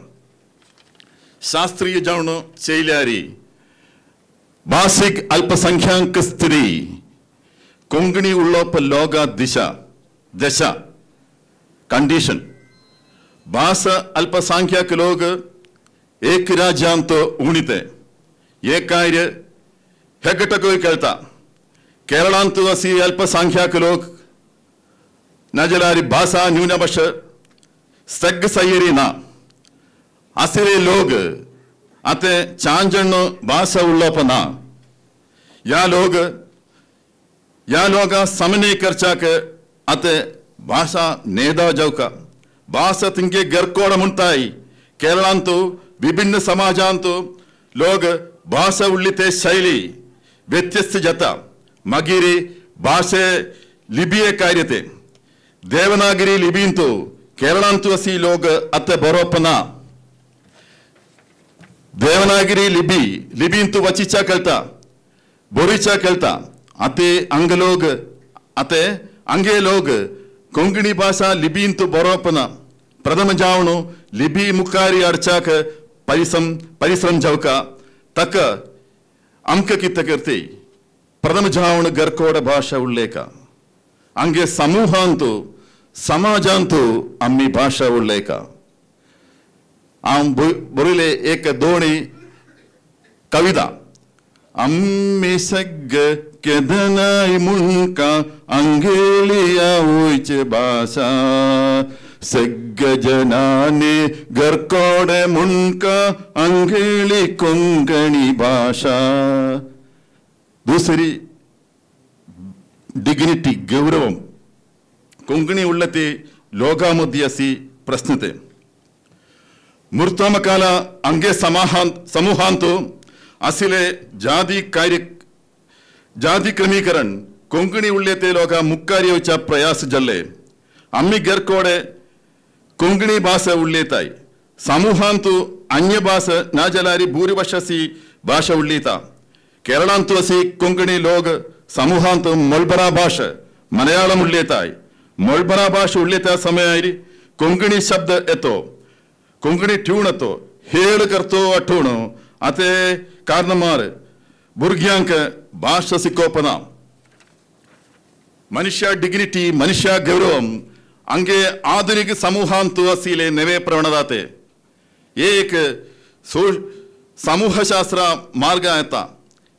शास्त्रीय जावन चेयल्यारी भाशीक अल्पसंख्याक स्थिती कोंकणी उलोवप लोगा दिशा दशा कंडीशन. भास अल्पसंख्याक लोक एक राज्यांत उणीते एक कार्य हे घटकूय कळटा. केरळांत अशी अल्पसंख्याक लोक नाजाल्यार भाशा न्यूनभाशा सग सयरी ना. असले लोक आतां चांजण भाशा उलोवप ना. ह्या लोकां समन्वय करच्याक आतां भाशा नेदा जावका. भाशा तिंगे गरकोड म्हणटाय. केरळांत विभिन्न समाजांत लोक भाशा उरली ते शैली व्यत्यस्त जाता. मागीर भाशे लिपिये कार्य ते देवनागरी लिपींत केरळांत अशी लोक आतां बरोवप ना. देवनागरी लिपी लिपींत वचिच्या कळटा, बोरीच्या कळटा. आतां हांगा लोक आतां हांगे लोक कोंकणी भाशा लिपींत बरोवप ना. प्रथम जावन लिपी मुखार हाडच्याक परिश्रम जावका. ताका आमकां कितें करतय प्रथम जावन गरकोड भाशा उल्लेखा. हांगे समूहांत समाजांत आमी भाशा उल्लेखा. हांव बरयले एक दोन कविता. आमी सग्ग केदनाय मुंका अंगेली आवयचे भाशा, सग्ग जनानी गरकोडे मुंका अंगेली कोंकणी भाशा. दुसरी डिग्निटी गौरवम कोंकणी उरला ते लोकां मदीं अशी प्रस्न ते. मुर्तमकाल अंगे समूहांत आशिल्ले जाती कार्य जाती क्रमीकरण कोंकणी उरले ते लोकां मुखार येवच्या प्रयास जाल्ले. आमी गरकोडे कोंकणी भाशा उलयताय. समूहांत अन्य भाशा नाजाल्यार भूरिभाशासी भाशा उलयता. केरळांत अशी कोंकणी लोक समूहांत मोलबरा भाशा मलयाळम उलयताय. मोलबरा भाशा उलयता समयार कोंकणी शब्द येतो, कोंकणी ट्यून येतो, हेळ करतो आठवण. आतां कारणामार भुरग्यांक भाशा शिकोवप ना. मनुष्य डिग्निटी मनुष्य गौरव हांगे आधुनिक समूहांत आशिल्ले नवे प्रवणदाते एक समूहशास्त्र मार्ग येता.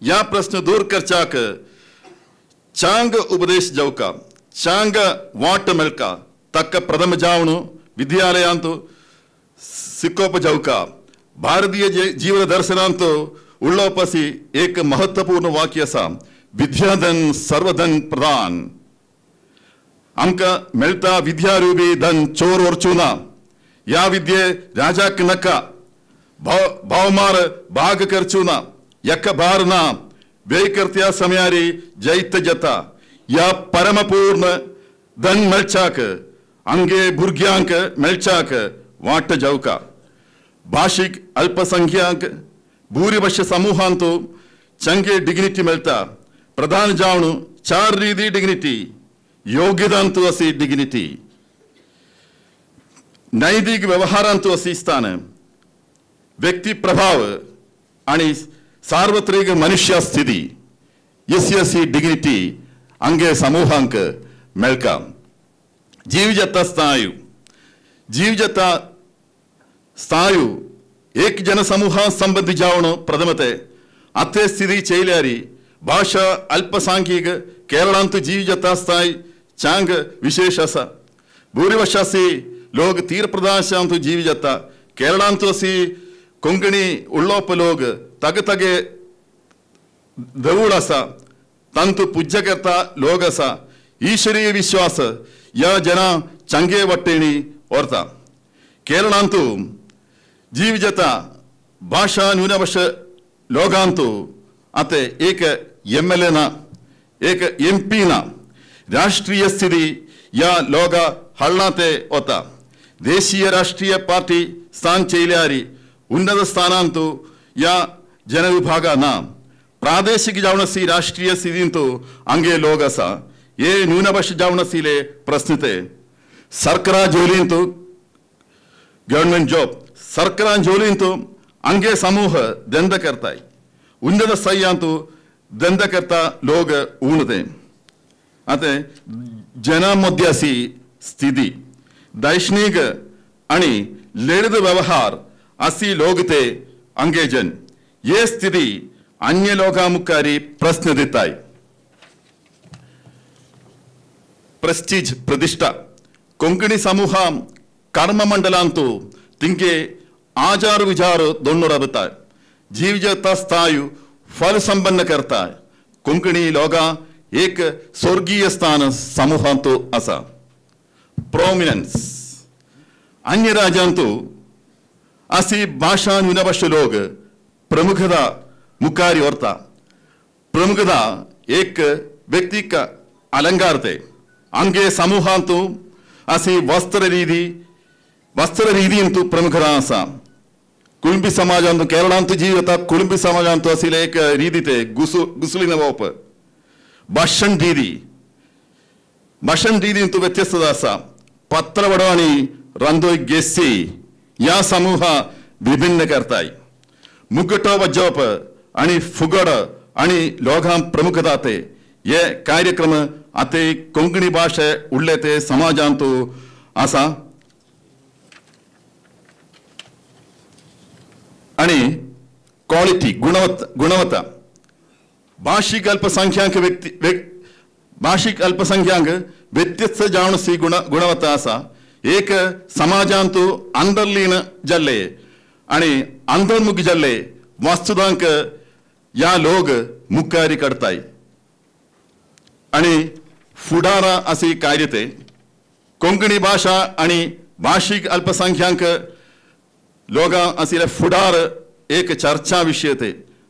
ह्या प्रश्न दूर करच्याक चांग उपदेश जावका, चांग वाट मेळका. ताका प्रथम जावन विद्यालयांत शिकोवप जावका. भारतीय जीवन दर्शनांत उलोवपासी एक महत्वपूर्ण वाक्य आसा, विद्याधन सर्वधन प्रदान. आमकां मेळटा विद्यारूपी धन चोर व्हरचो ना. ह्या विद्ये राजाक नाका, भावमार भाग करचो ना, एका भार ना, व्यय करत्या समयारी जैत जाता. ह्या परमपूर्ण धन मेळच्याक आमगे भुरग्यांक मेळच्याक वाट जावका. भाशीक अल्पसंख्याक भूरिभाष समूहांत चंगे डिग्निटी मेळटा. प्रधान जावन चार रिती डिग्निटी, योग्यतांतू अशी डिग्निटी, नैतिक व्यवहारांतू अशी स्थान, व्यक्ती प्रभाव आनी सार्वत्रिक मनुष्य स्थिती एसी अशी डिग्निटी अंगे समूहांक मेळका. जीवजता स्थायू, जीवजता स्थायू एक जनसमूह संबंधी जावन प्रथमते अते स्थिती चेयल्यारी भाषा अल्पसांख्यिक केरळांत जीवजता स्थायी चांग विशेष आसा. भूरिवशासी लोक तीर प्रदेशांतु जीविजता केरळांतु असी कोंकणी उल्लोप लोक तग तगे देवूळ आसा तांतु पूज्य करता लोक आसा ईश्वरीय विश्वास या जना चंगे वट्टेणी व्हरता केरळांतु जीविजता भाषा न्यूनपक्ष लोकांतु आतां एक एम.एल.ए. ना एक एम.पी. ना राष्ट्रीय स्थिती या लोक हळ्ळाते वता देशीय राष्ट्रीय पार्टी स्थान चेयल्यारी उन्नत स्थानांतु या जनविभाग ना प्रादेशिक जावनसी राष्ट्रीय स्थितींतु अंगे लोक आसा हे न्यूनपक्ष जावनसीले प्रश्नते ಸರ್ಕಾರ ಜೋಲಿಂತು गवर्नमेंट जॉब ಸರ್ಕಾರ ಜೋಲಿಂತು अंगे समूह ದಂಧ करताय उन्नत ಸ್ಥಾಯಿಯಾಂತು ದಂಧ करता लोक ऊणते आतां जनमध्यासी स्थिती दार्शनिक आणि ललित व्यवहार असी लोक ते अंगेजन ये स्थिती अन्य लोकामुखारी प्रश्न दिताय प्रेस्टीज प्रतिष्ठा कोंकणी समूह कर्ममंडलांतु तिंके आचार विचार दोन्नुरबताय जीवजता स्थायु फल संपन्न करताय कोंकणी लोका एक स्वर्गीय स्थान समूहांतु आसा प्रोमिनन्स अन्य राज्यांतु असी भाषा न्यूनपक्ष लोक प्रमुखता मुखारी व्हरता प्रमुखता एक व्यक्तीक अलंकार ते अंगे समूहांतु असी वस्त्र रीतींतु प्रमुखता आसा कुळंबी समाजांतु केरळांतु जीवता कुळंबी समाजांतु आशिल्ले एक रीती ते गुसुलिन वाप भाशण रीतींतु व्यत्यस्तता आसा पत्रवडो आनी रांदोय गेसी ह्या समूह विभिन्न करताय मुगटो वजोवप आनी फुगड आनी लोकांक प्रमुखता ते हे कार्यक्रम आतां कोंकणी भाशे उरले ते समाजांतु आसा आनी क्वालिटी गुणवत्ता भाशीक अल्पसंख्याक व्यक्ती भाशीक अल्पसंख्याक व्यत्यस्त जावनसी गुणवत्ता आसा एक समाजांतु अंतर्लीन जाल्ले आनी अंतर्मुख जाल्ले वस्तुतांक ह्या लोक मुखारी काडताय आनी फुडारा अशी कार्य ते कोंकणी भाशा आनी भाशीक अल्पसंख्याक लोकां आशिल्ले फुडार एक चर्चा विशय ते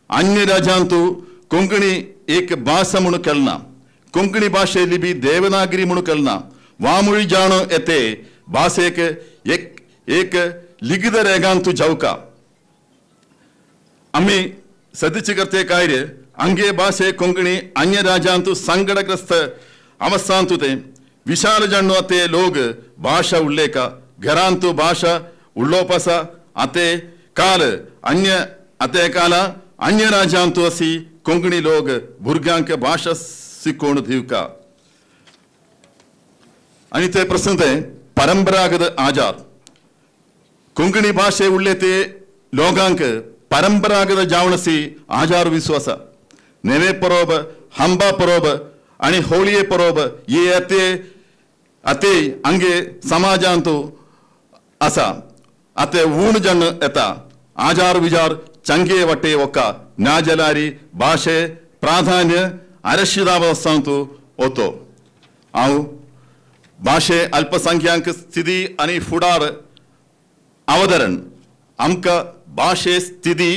अन्य राज्यांतु कोंकणी एक भाशा म्हणून कळना कोंकणी भाशे लिपी देवनागरी म्हणून कळना वामुळी जाणो येते भाशेक एक एक लिखित रेगांतु जावका आमी सदीचे करते कार्य अंगे भाशे कोंकणी अन्य राज्यांतु संकटग्रस्त अवस्थांतु ते विशाल जाणो ते लोक भाशा उल्लेखा घरांतु भाशा उलोवप आसा आते काल अन्य आते काल अन्य राज्यांतु असी कोंकणी लोक भुरग्यांक भाशा शिकोवन दिवका आनी ते प्रश्न ते परंपरागत आचार कोंकणी भाशे उरले ते लोकांक परंपरागत जावनसी आचार विश्वास नेवे परोब हंबा परोब आनी होळये परोब हे आते आते अंगे समाजांतु आसा आते ऊण जण येता आचार विचार चंगे वट्टे ఒక్క नाजलारी भाषे प्राधान्य अरक्षितावस्थांतु होतो हांव भाशे अल्पसंख्याक स्थिती आनी फुडार अवतरण आमकां भाशे स्थिती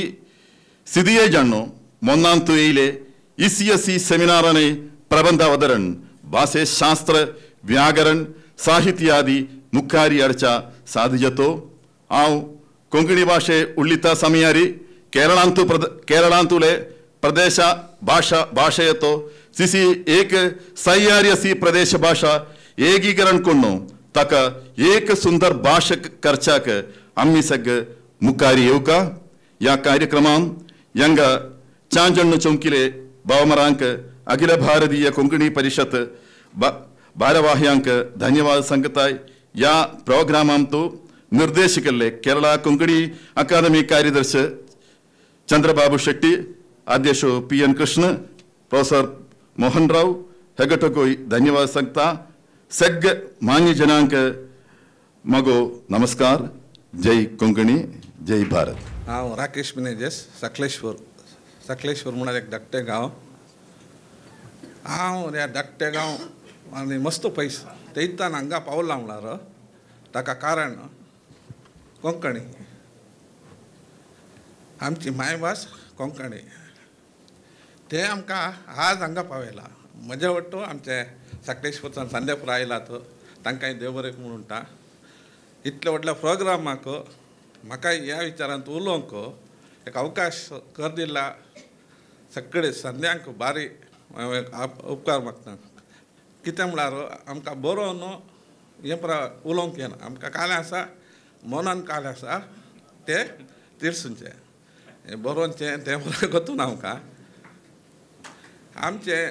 स्थितीये जाणो मोन्नांतु येयले ECSC सेमिनारांनी प्रबंध अवतरण भाशे शास्त्र व्याकरण साहित्यादी मुखारी अडचा साधिजतो हांव कोंकणी भाशे उल्लिता समयारी केरळांतु केरळांतुले प्रदेश भाषा भाषेयतो सिसी एक सय्यारी असी प्रदेश भाषा एकीकरण कोण्णु ताका एक सुंदर भाशा करच्याक आमी सग मुखारी येवका ह्या कार्यक्रमान यंगा चांजण्णु चौंकिले भावमरांक अखिल भारतीय कोंकणी परिषद भारवाह्यांक धन्यवाद सांगताय ह्या प्रोग्रामांतु निर्देशकल्ले केरळ कोंकणी अकादमी कार्यदर्शी चंद्रबाबू शेट्टी अध्यक्ष PN Krishna professor Mohan Rao हेगटकोय धन्यवाद सांगता सग मान्य जनांक मगो नमस्कार, जय कोंकणी, जय भारत. हांव राकेश मिनेजेस, सकलेश्वर. सकलेश्वर म्हळ्यार एक धाकटें गांव. हांव ह्या धाकटे गांव आनी मस्त पयस थंयच्यान हांगा पावला म्हळ्यार ताका कारण कोंकणी. आमची मायभास कोंकणी. ते आमकां आज हांगा पावयला. म्हज्या वट्टू आमचे सकलेश्वरच्यान सांदेपूर आयलात, तांकांय देव बरें करूं म्हणटा. इतल्या व्हडल्या प्रोग्रामाक म्हाका ह्या विचारांत उलोवंक एक अवकाश कर दिला सगळे संद्यांक बारी उपकार मागता. कितें म्हळ्यार आमकां बरोवन हें पुरा उलोवंक येना. आमकां कालें आसा, मनान कालें आसा तें तिरसूंचें, हें बरोवचें तें पुरा गोतून आमकां. आमचें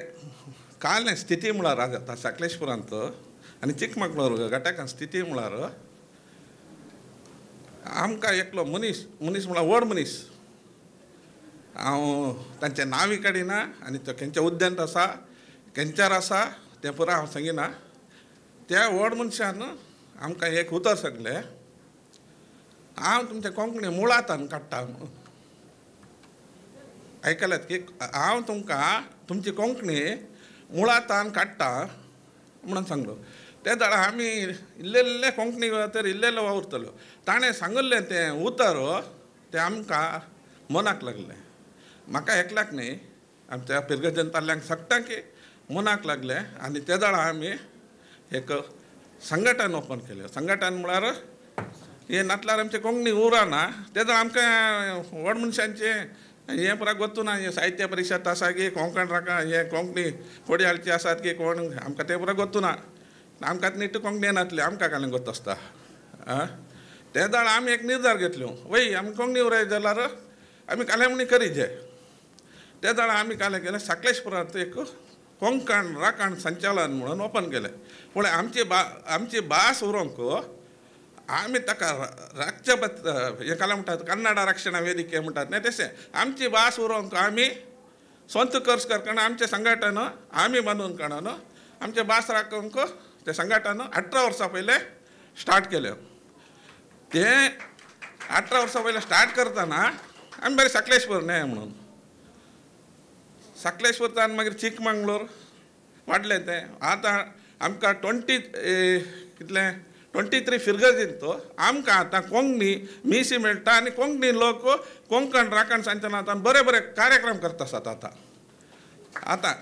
कालें स्थिती म्हळ्यार आतां सकलेश्वरांत आनी चिकमंगळूर घटकान स्थिती म्हळ्यार आमकां एकलो मनीस, मनीस म्हळ्यार व्हड मनीस, हांव तांचें नांवय काडिना आनी तो खंयच्या उद्यांत आसा खंयच्यार आसा तें पुरा हांव सांगिना. त्या व्हड मनशान आमकां एक उतर सांगलें, हांव तुमच्या कोंकणी मुळांतान काडटा. आयकल्यात की हांव तुमकां तुमची कोंकणी मुळांतान काडटा म्हणून सांगलो. ते जाल्यार आमी इल्ले इल्ले कोंकणी तर इल्ले इल्ले वावुरतलो. ताणें सांगिल्लें तें उतर तें आमकां मनाक लागलें. म्हाका एकल्याक न्ही, आमच्या पिरगजनताल्यांक सगळ्यांक मनाक लागलें. आनी ते जाल्यार आमी एक संघटन ओपन केलें. संघटन म्हळ्यार हें नातल्यार आमचें कोंकणी उरना. ते जाल्यार आमकां व्हड मनशांचें हें पुरा गोत्तू ना. हें साहित्य परिशद आसा की कोंकण राखा, हें कोंकणी कोडयाळची आसात की कोण आमकां तें पुरा गोत्तू ना. आमकां नीट कोंकणी येनातलें, आमकां कांय गोत आसता. ते जाल्यार आमी एक निर्धार घेतलो, वय आमी कोंकणी उरयत जाल्यार आमी कालेमणी करीजे. ते जाल्यार आमी कालें केलें, सकलेश्वरांत एक कोंकण राखण संचालन म्हणून ओपन केलें. पूण आमची भास उरोवंक आमी ताका राखचे हें कालें म्हणटात, कन्नडा रक्षण वेदिके म्हणटात न्ही, तशें आमची भास उरोवंक आमी स्वंत कर्स करतना आमचें संघटन आमी बांदून काडून आमचें भास राखूंक तें संघटन 18 वर्सां पयलें स्टार्ट केलें. तें 18 वर्सां पयलें स्टार्ट करतना आमी बरें सकलेश्वर न्हय म्हणून सकलेश्वरच्यान मागीर चिकमंगळूर वाडलें तें. आतां आमकां 23 फिरगर्जींत आमकां आतां कोंकणी मिशी मेळटा आनी कोंकणी लोक कोंकण राखण संचालनांत बरे बरे कार्यक्रम करता आसात आतां. आतां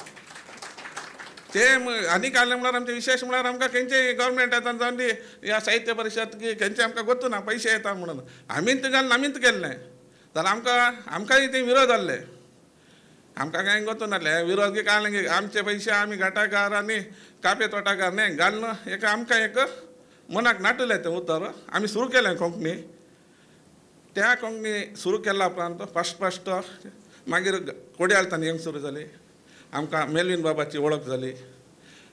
ते आनी काडलें म्हळ्यार आमचें विशेश म्हळ्यार आमकां खंयचे गव्हर्मेंट येता जावन ती ह्या साहित्य परिशद की खंयचे आमकां गोत्तू ना पयशे येता म्हणून आमीच घालून आमीच केल्लें जाल्यार आमकां आमकांय ते विरोध जाल्ले. आमकां कांय गोत्तू नासलें विरोध की काडलें की आमचे पयशे आमी घाटाकार आनी कापे तोटाकार न्ही घालून एक आमकां एक मनाक नाटलें तें उतर आमी सुरू केलें कोंकणी. त्या कोंकणी सुरू केल्या उपरांत फस्ट फस्ट मागीर कोडयालतान येवंक सुरू जाली. आमकां मेलवीन बाबाची वळख जाली.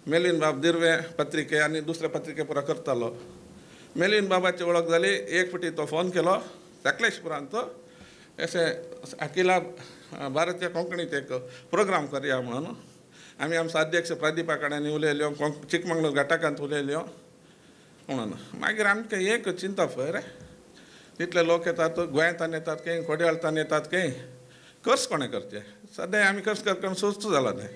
मेलवीन बाब दिर्वे पत्रिके आनी दुसरे पत्रिके पुरा करतालो. मेलवीन बाबाची वळख जाली. एक फावटी तो फोन केलो सकलेशपुरांत अशें अखिला भारतीय कोंकणीत एक प्रोग्राम करया म्हणून. आमी आमचो अध्यक्ष प्रदीपा कडेन उलयल्यो, चिकमंगळूर घटकांत उलयल्यो म्हणून. मागीर आमकां एक चिंता पळय रे, तितले लोक येतात गोंयांतान येतात खंय, कोडयाळतान येतात खंय, कर्स कोणें करचें? सद्या आमी कर्स करकन सुस्त जाला न्ही.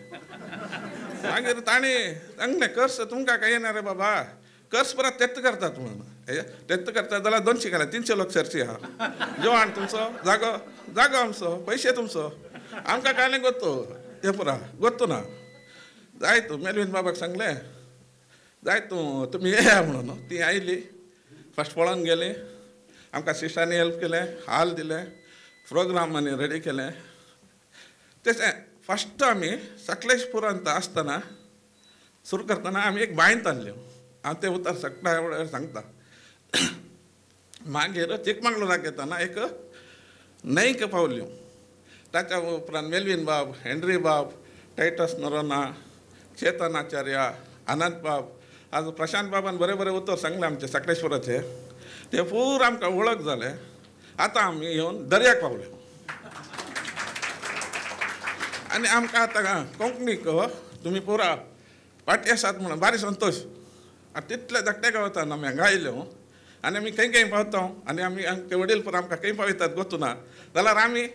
मागीर तांणी सांगलें कर्स तुमकां कांय येना रे बाबा, कर्स परत तेत्त करतात म्हणून. तेत्त करतात जाल्यार 200 घाला 300 लोक सरची आहा, जेवण तुमचो, जागो जागो आमचो, पयशे तुमचो, आमकां कांय न्ही गोत्तो तें पुरा गोत्तो ना. जाय तूं मेलवीन बाबाक सांगलें जाय तूं तुमी येया म्हणून. ती आयली फस्ट पळोवन गेली, आमकां सिस्टरांनी हेल्प केलें, हाल दिलें, प्रोग्राम आनी रेडी केलें. तशें फस्ट आमी सकलेशपुरांत आसतना सुरू करतना आमी एक बांयंत आणल्यो. हांव तें उतर सगळ्या सांगता. मागीर चिकमंगळूराक येतना एक न्हंयक पावल्यो. ताच्या उपरांत मेलवीन बाब, हेनरी बाब, टायटस नरोना, चेतन आचार्य, अनंत बाब, आज प्रशांत बाबान बरें बरें उतर सांगलें आमचें सकलेश्वराचें, तें पूरा आमकां वळख जालें. आतां आमी येवन दर्याक पावले आनी आमकां आतां कोंकणीक तुमी पुरा फाटी आसात म्हणून भारी संतोश. आतां तितले धाकट्या गांवांत आमी हांगा आयल्यो. आनी आमी खंय खंय पावता आनी आमी आमचे वडील पुरो आमकां खंय पावयतात गोतू ना जाल्यार आमी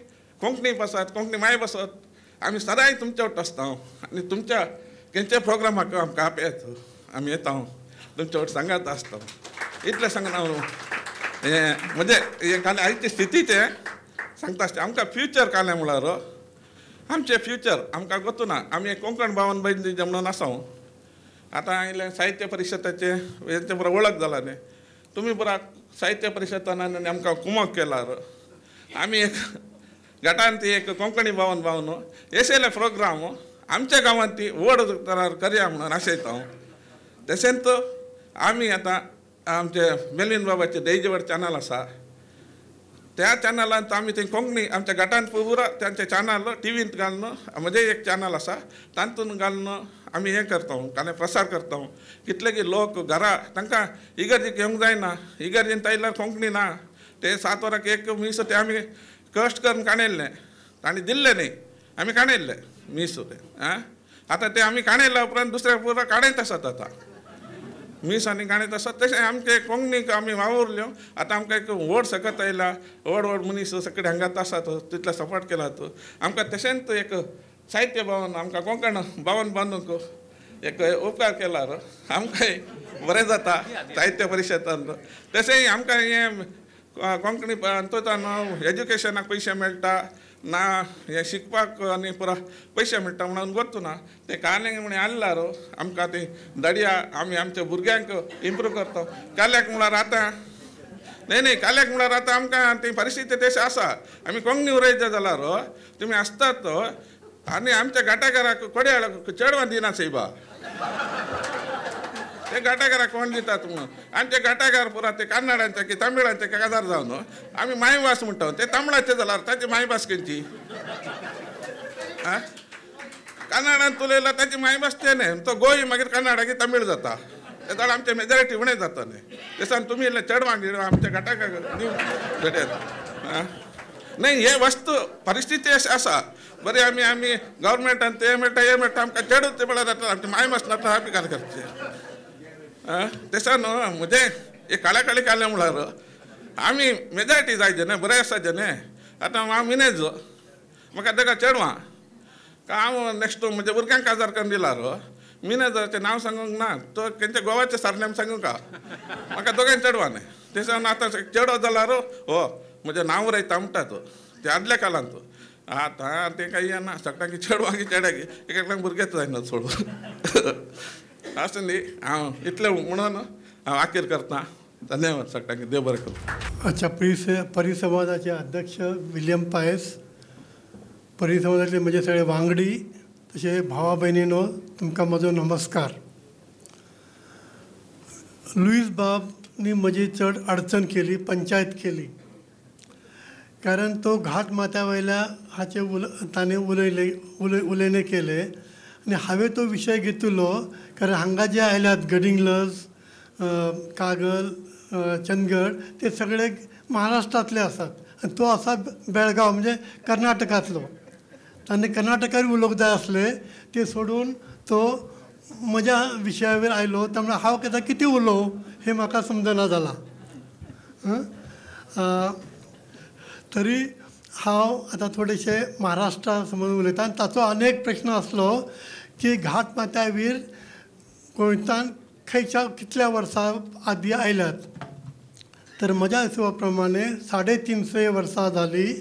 कोंकणी बसत कोंकणी माय बसत आमी सदांय तुमच्या वट आसता आनी तुमच्या खंयच्या प्रोग्रामाक आमकां आपयत आमी येता तुमच्या वट सांगात आसता इतलें सांगना हांव हें म्हणजे हें काल आयचे स्थितीचें सांगता आसता आमकां फ्युचर कालें म्हळ्यार आमचें फ्युचर आमकां गोतू ना आमी कोंकण भावन भयणी म्हणून आसा आतां आयलें साहित्य परिशदाचें हेंचे बरो वळख जाला न्ही तुमी बरा साहित्य परिशदान आनी आमकां कुमक केला आमी एक गटान ती एक कोंकणी भावन भावन येशेले प्रोग्राम आमच्या गांवांत ती व्हड तरार करया म्हणून आशयता हांव तशेंच आमी आतां आमचे मेलवीन बाबाचे दैजवड चॅनल आसा त्या चॅनलांत आमी थंय कोंकणी आमच्या गटान पुरा तांचे चॅनल टिवींत घालून म्हजें एक चॅनल आसा तातूंत घालून आमी हें करता कांय प्रसार करता कितले की लोक घरा तांकां इगर्जीक येवंक जायना इगर्जीन आयल्यार कोंकणी ना ते 7 वरांक एक मीस ते आमी कश्ट करून काणयल्लें तांणी दिल्लें न्ही आमी काणयल्लें मीस तें आं आतां ते आमी काणयल्या उपरांत दुसऱ्या पुरा काणयत आसात आतां मीस आनी काणयत आसात तशें आमचे कोंकणीक आमी वावुरल्यो आतां आमकां एक व्हड सकत आयला व्हड व्हड मनीस सगळे हांगात आसात तितले सपोर्ट केला आमकां तशेंच एक साहित्य भवन आमकां कोंकण भवन बांदूंक एक उपकार केला आमकांय बरें जाता साहित्य परिशदान तशेंय आमकां हें कोंकणी हातूंत एज्युकेशनाक पयशे मेळटा ना हें शिकपाक आनी पुरा पयशे मेळटा म्हणून गोतू ना ते कालें म्हण आसल्यार आमकां ती दडया आमी आमच्या भुरग्यांक इम्प्रूव करता काल्याक म्हळ्यार आतां न्ही न्ही काल्याक म्हळ्यार आतां आमकां ती परिस्थिती तशी आसा आमी कोंकणी उलयता जाल्यार तुमी आसतात आनी आमच्या घाटाघराक कोड्याळ चेडवां दिना सायबा ते घाटाघराक कोण दितात म्हणून आमचे घाटाघर पुरा ते कन्नडांचे की तमिळांचे काजार जावन आमी मायभास म्हणटा ते तमिळाचे जाल्यार ताची मायभास खंयची आं कन्नडान उलयल्यार ताची मायभास ते न्ही तो गोंय मागीर कन्नडा की तमीळ जाता ते जाल्यार आमचे मेजॉरिटी उणें जाता न्ही ते तुमी इल्लें चेडवांक आमच्या घाटाक दिवं आं न्ही हे वस्तू परिस्थिती अशी आसा बरें आमी आमी गव्हर्मेंटान तें मेळटा हें मेळटा आमकां चेडूच ते मेळटा जाता आमची मायभास नाता आमी काल करचें आं तशें न्हू म्हजें एक काळ्या काळी कालें म्हळ्यार आमी मेजॉरिटी जाय न्ही बरें आसा न्ही आतां हांव मिनेज म्हाका तेका चेडवां हांव नेक्स्ट म्हज्या भुरग्यांक काजार करून दिला मिनेजाचें नांव सांगूंक ना तो तेंच्या गोवाचें सरनेम सांगूंक म्हाका दोगांय चेडवां न्ही तशें आतां चेडो जाल्यार हो म्हजें नांव रयता म्हणटा तो ते आदल्या काळांत आतां तें कांय ना सगळ्यांक चेडवांक चेड्याक एक एकल्याक भुरगेच जायना सोडून आसूं न्ही हांव इतलें म्हणून हांव आखीर करता धन्यवाद सगळ्यांक देव बरें करूं. अच्छा परिसंवादाचे अध्यक्ष विलियम पायस परिसंवादातले म्हजे सगळे वांगडी तशे भावा भयणीनो तुमकां म्हजो नमस्कार. लुईस बाबनी म्हजी चड अडचण केली पंचायत केली कारण तो घाट माथ्या वयल्या हाचे ताणें उलयले उलयणे केले आनी हांवें तो विशय घेतिल्लो कारण हांगा जे आयल्यात गडिंग्लज कागल चंदगड ते सगळे महाराष्ट्रांतले आसात आनी तो आसा बेळगांव म्हणजे कर्नाटकांतलो ताणें कर्नाटकार उलोवंक जाय आसलें तें सोडून तो म्हज्या विशयावेर आयलो त्यामुळे हांव केन्ना कितें उलोवं हें म्हाका समजना जालां. तरी हांव आतां थोडेशें महाराष्ट्रा समज उलयता आनी ताचो आनी एक प्रश्न आसलो की घाट माथ्यावीर गोंयच्यान खंयच्या कितल्या वर्सां आदीं आयल्यात तर म्हज्या हिशोबा प्रमाणे 350 वर्सां जालीं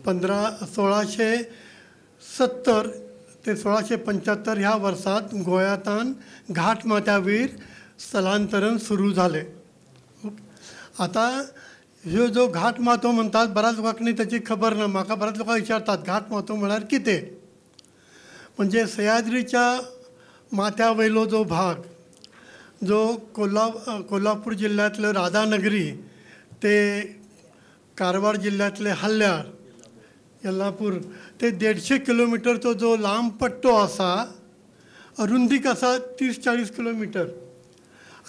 1670 ते 1675 ह्या वर्सांत गोंयांतान घाट माथ्यावीर स्थलांतरण सुरू जालें. आतां ह्यो जो घाट माथो म्हणटात बऱ्याच लोकांक ताची खबर ना. म्हाका बऱ्याच लोकांक विचारतात घाट माथो म्हळ्यार कितें म्हणजे सह्याद्रीच्या माथ्या वयलो जो भाग जो कोल्हापूर जिल्ल्यांतलो राधानगरी ते कारवार जिल्ल्यांतले हल्ल्यार येल्लापूर ते 150 किलोमिटरचो जो लांब पट्टो आसा रुंदीक आसा 30-40 किलोमिटर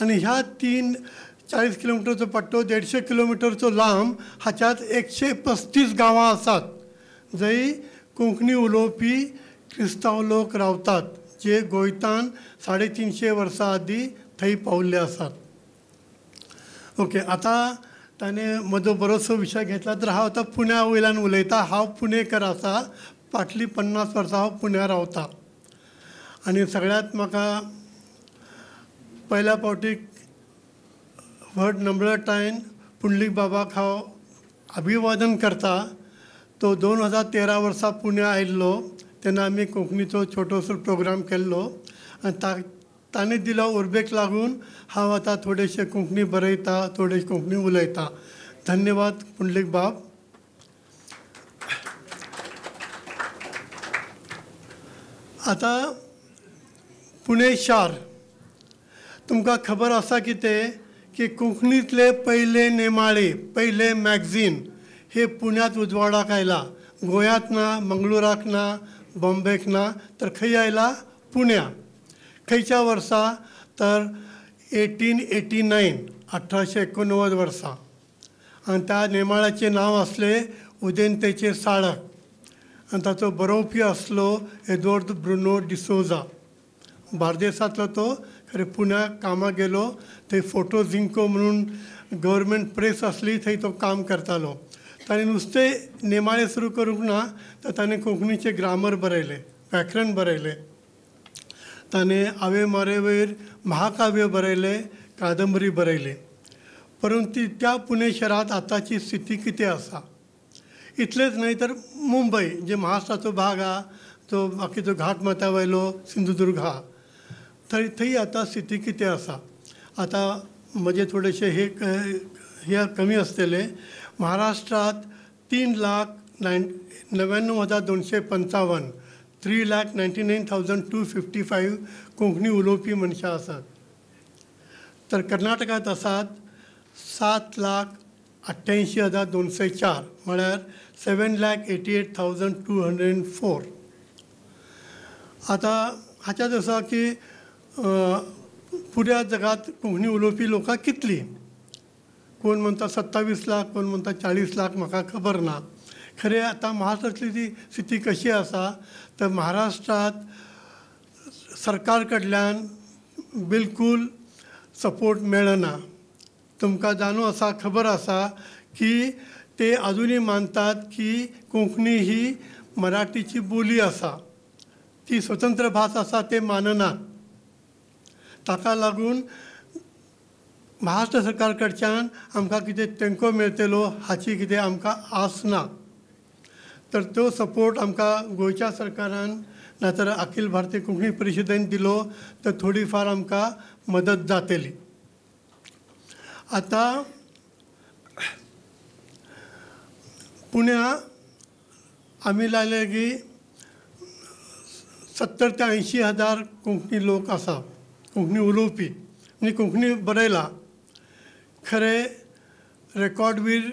आनी ह्या 3-40 किलोमिटरचो पट्टो 150 किलोमिटरचो लांब हाच्यात 135 गांवां आसात जंय कोंकणी उलोवपी क्रिस्तांव लोक रावतात जे गोंयतान 350 वर्सां आदीं थंय पावल्ले आसात. ओके, आतां ताणें म्हजो बरोसो विशय घेतला तर हांव आतां पुण्या वयल्यान उलयतां. हांव पुणेकर आसा, फाटलीं 50 वर्सां हांव पुण्या रावता आनी सगळ्यांत म्हाका पयल्या फावटी व्हड नम्रतायेन पुंडलीक बाबाक हांव अभिवादन करता. तो 2013 वर्सा पुण्या आयिल्लो तेन्ना आमी कोंकणीचो छोटोसो प्रोग्राम केल्लो आनी ताणें दिलो उर्बेक लागून हांव आतां थोडेशें कोंकणी बरयता, थोडें कोंकणी उलयता. धन्यवाद पुंडलीक बाब. आतां पुणे शार तुमकां खबर आसा कितें की कोंकणींतले पयले नेमाळे, पयले मॅगझीन हे पुण्यांत उजवाडाक आयला. गोंयांत ना, मंगळुराक ना, बॉम्बेक ना, तर खंय आयला? पुण्या. खंयच्या वर्सा? तर 1889, 1889 वर्सा. आनी त्या नेमाळ्याचें नांव आसलें उदेंतेचें साळक आनी ताचो बरोवपी आसलो एदवर्द ब्रुनो डिसोजा. बार्देसांतलो तो, खरें पुण्याक कामाक गेलो. थंय फोटो जिंको म्हणून गव्हर्मेंट प्रेस आसली, थंय तो काम करतालो. ताणें नुस्तें नेमाळें सुरू करूंक ना तर ताणें कोंकणीचें ग्रामर बरयलें, व्याकरण बरयलें. ताणें आवे मारे वयर महाकाव्य बरयलें, कादंबरी बरयली. परंतु त्या पुणे शहरांत आतांची स्थिती कितें आसा? इतलेंच न्हय तर मुंबय जे महाराष्ट्राचो भाग आहा, जो बाकीचो घाट माथ्या वयलो सिंधुदुर्ग आहा, थंय थंय आतां स्थिती कितें आसा? आतां म्हजे थोडेशे हे हे कमी आसतले. महाराष्ट्रांत 3,99,255, 3,99,255 कोंकणी उलोवपी मनशां आसात. तर कर्नाटकांत आसात 7,88,204, म्हळ्यार 7,88,204. आतां हाच्यात आसा की पुऱ्या जगांत कोंकणी उलोवपी लोकां कितलीं? कोण म्हणटा 27 लाख, कोण म्हणटा 40 लाख, म्हाका खबर ना. खरें आतां महाराष्ट्रांतली ती स्थिती कशी आसा तर महाराष्ट्रांत सरकार कडल्यान बिलकूल सपोर्ट मेळना. तुमकां जाणू आसा, खबर आसा की ते अजुनूय मानतात की कोंकणी ही मराठीची बोली आसा, ती स्वतंत्र भास आसा ते माननात. ताका लागून महाराष्ट्र सरकार कडच्यान आमकां कितें तेंको मेळटलो हाची कितें आमकां आस ना. तर तो सपोर्ट आमकां गोंयच्या सरकारान नातर अखिल भारतीय कोंकणी परिशदेन दिलो तर थोडी फार आमकां मदत जातली. आतां पुण्या आमी लायले की 70 ते 80 हजार कोंकणी लोक आसा, कोंकणी उलोवपी आनी कोंकणी बरयला. खरें रेकॉर्डवीर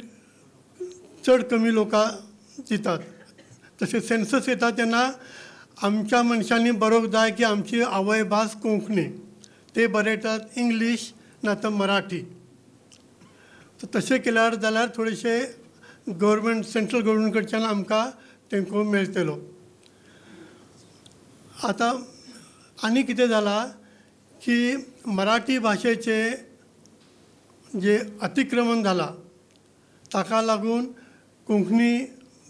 चड कमी लोकां दितात. तशें सेन्सस येता तेन्ना आमच्या मनशांनी बरोवंक जाय की आमची आवयभास कोंकणी, ते बरयतात इंग्लीश ना तर मराठी. तर तशें केल्यार जाल्यार थोडेशे गव्हर्मेंट, सेंट्रल गव्हर्मेंट कडच्यान आमकां तेंको मेळटलो. आतां आनी कितें जालां की मराठी भाशेचें जे अतिक्रमण जालां ताका लागून कोंकणी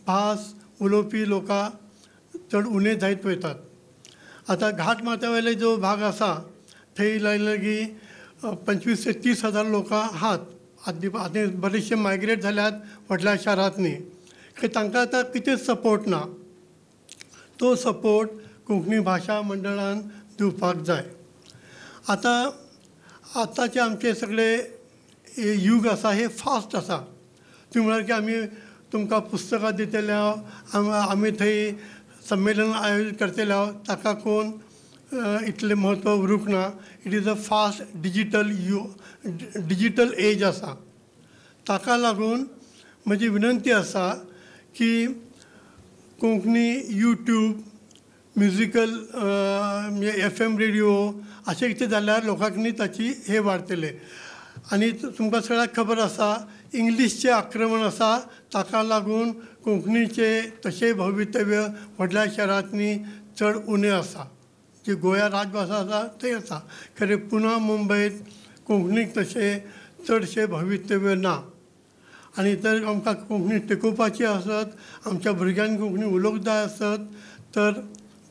भास उलोवपी लोकां चड उणें जायत वयतात. आतां घाट माथ्या वयले जो भाग आसा थंय लायले की 25 ते 30 हजार लोकां आहात. आतां बरेचशे मायग्रेट जाल्यात व्हडल्या शारांतनी, तांकां आतां कितें सपोर्ट ना. तो सपोर्ट कोंकणी भाशा मंडळान दिवपाक जाय. आतां आतांचे आमचे सगळे यूग आसा हे फास्ट आसा. ती म्हळ्यार की आमी तुमकां पुस्तकां दितले, आमी थंय संमेलन आयोजीत करतले, ताका कोण इतलें म्हत्व उरूंक ना. It is a fast digital digital age आसा. ताका लागून म्हजी विनंती आसा की कोंकणी यूट्यूब, म्युजिकल म्हणजे FM radio अशें कितें जाल्यार लोकांक न्ही ताची हे वाडटले. आनी तुमकां सगळ्यांक खबर आसा इंग्लिशचें आक्रमण आसा, ताका लागून कोंकणीचें तशें भवितव्य व्हडल्या शहरांतनी चड उणें आसा. जी गोंया राजभाशा आसा थंय आसा, खरें पुना मुंबयत कोंकणीक तशें चडशें भवितव्य ना. आनी जर आमकां कोंकणी टिकोवपाची आसत, आमच्या भुरग्यांक कोंकणी उलोवंक जाय आसत तर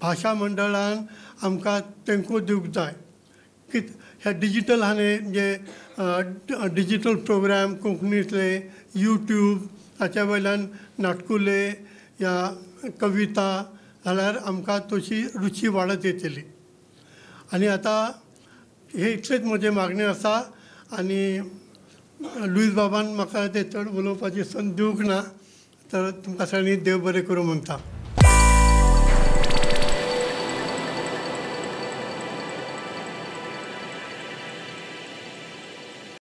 भाशा मंडळान आमकां तेंको दिवंक जाय. की ह्या डिजीटल हाणे जे डिजीटल प्रोग्राम कोंकणींतले यूट्यूब ताच्या वयल्यान नाटकुले या कविता जाल्यार आमकां तशी रुची वाडत येतली. आनी आतां हे इतलेंच म्हजें मागणें आसा. आनी लुईस बाबान म्हाका तें चड उलोवपाची संद दिवंक ना, तर तुमकां सगळ्यांनी देव बरें करूं म्हणटा.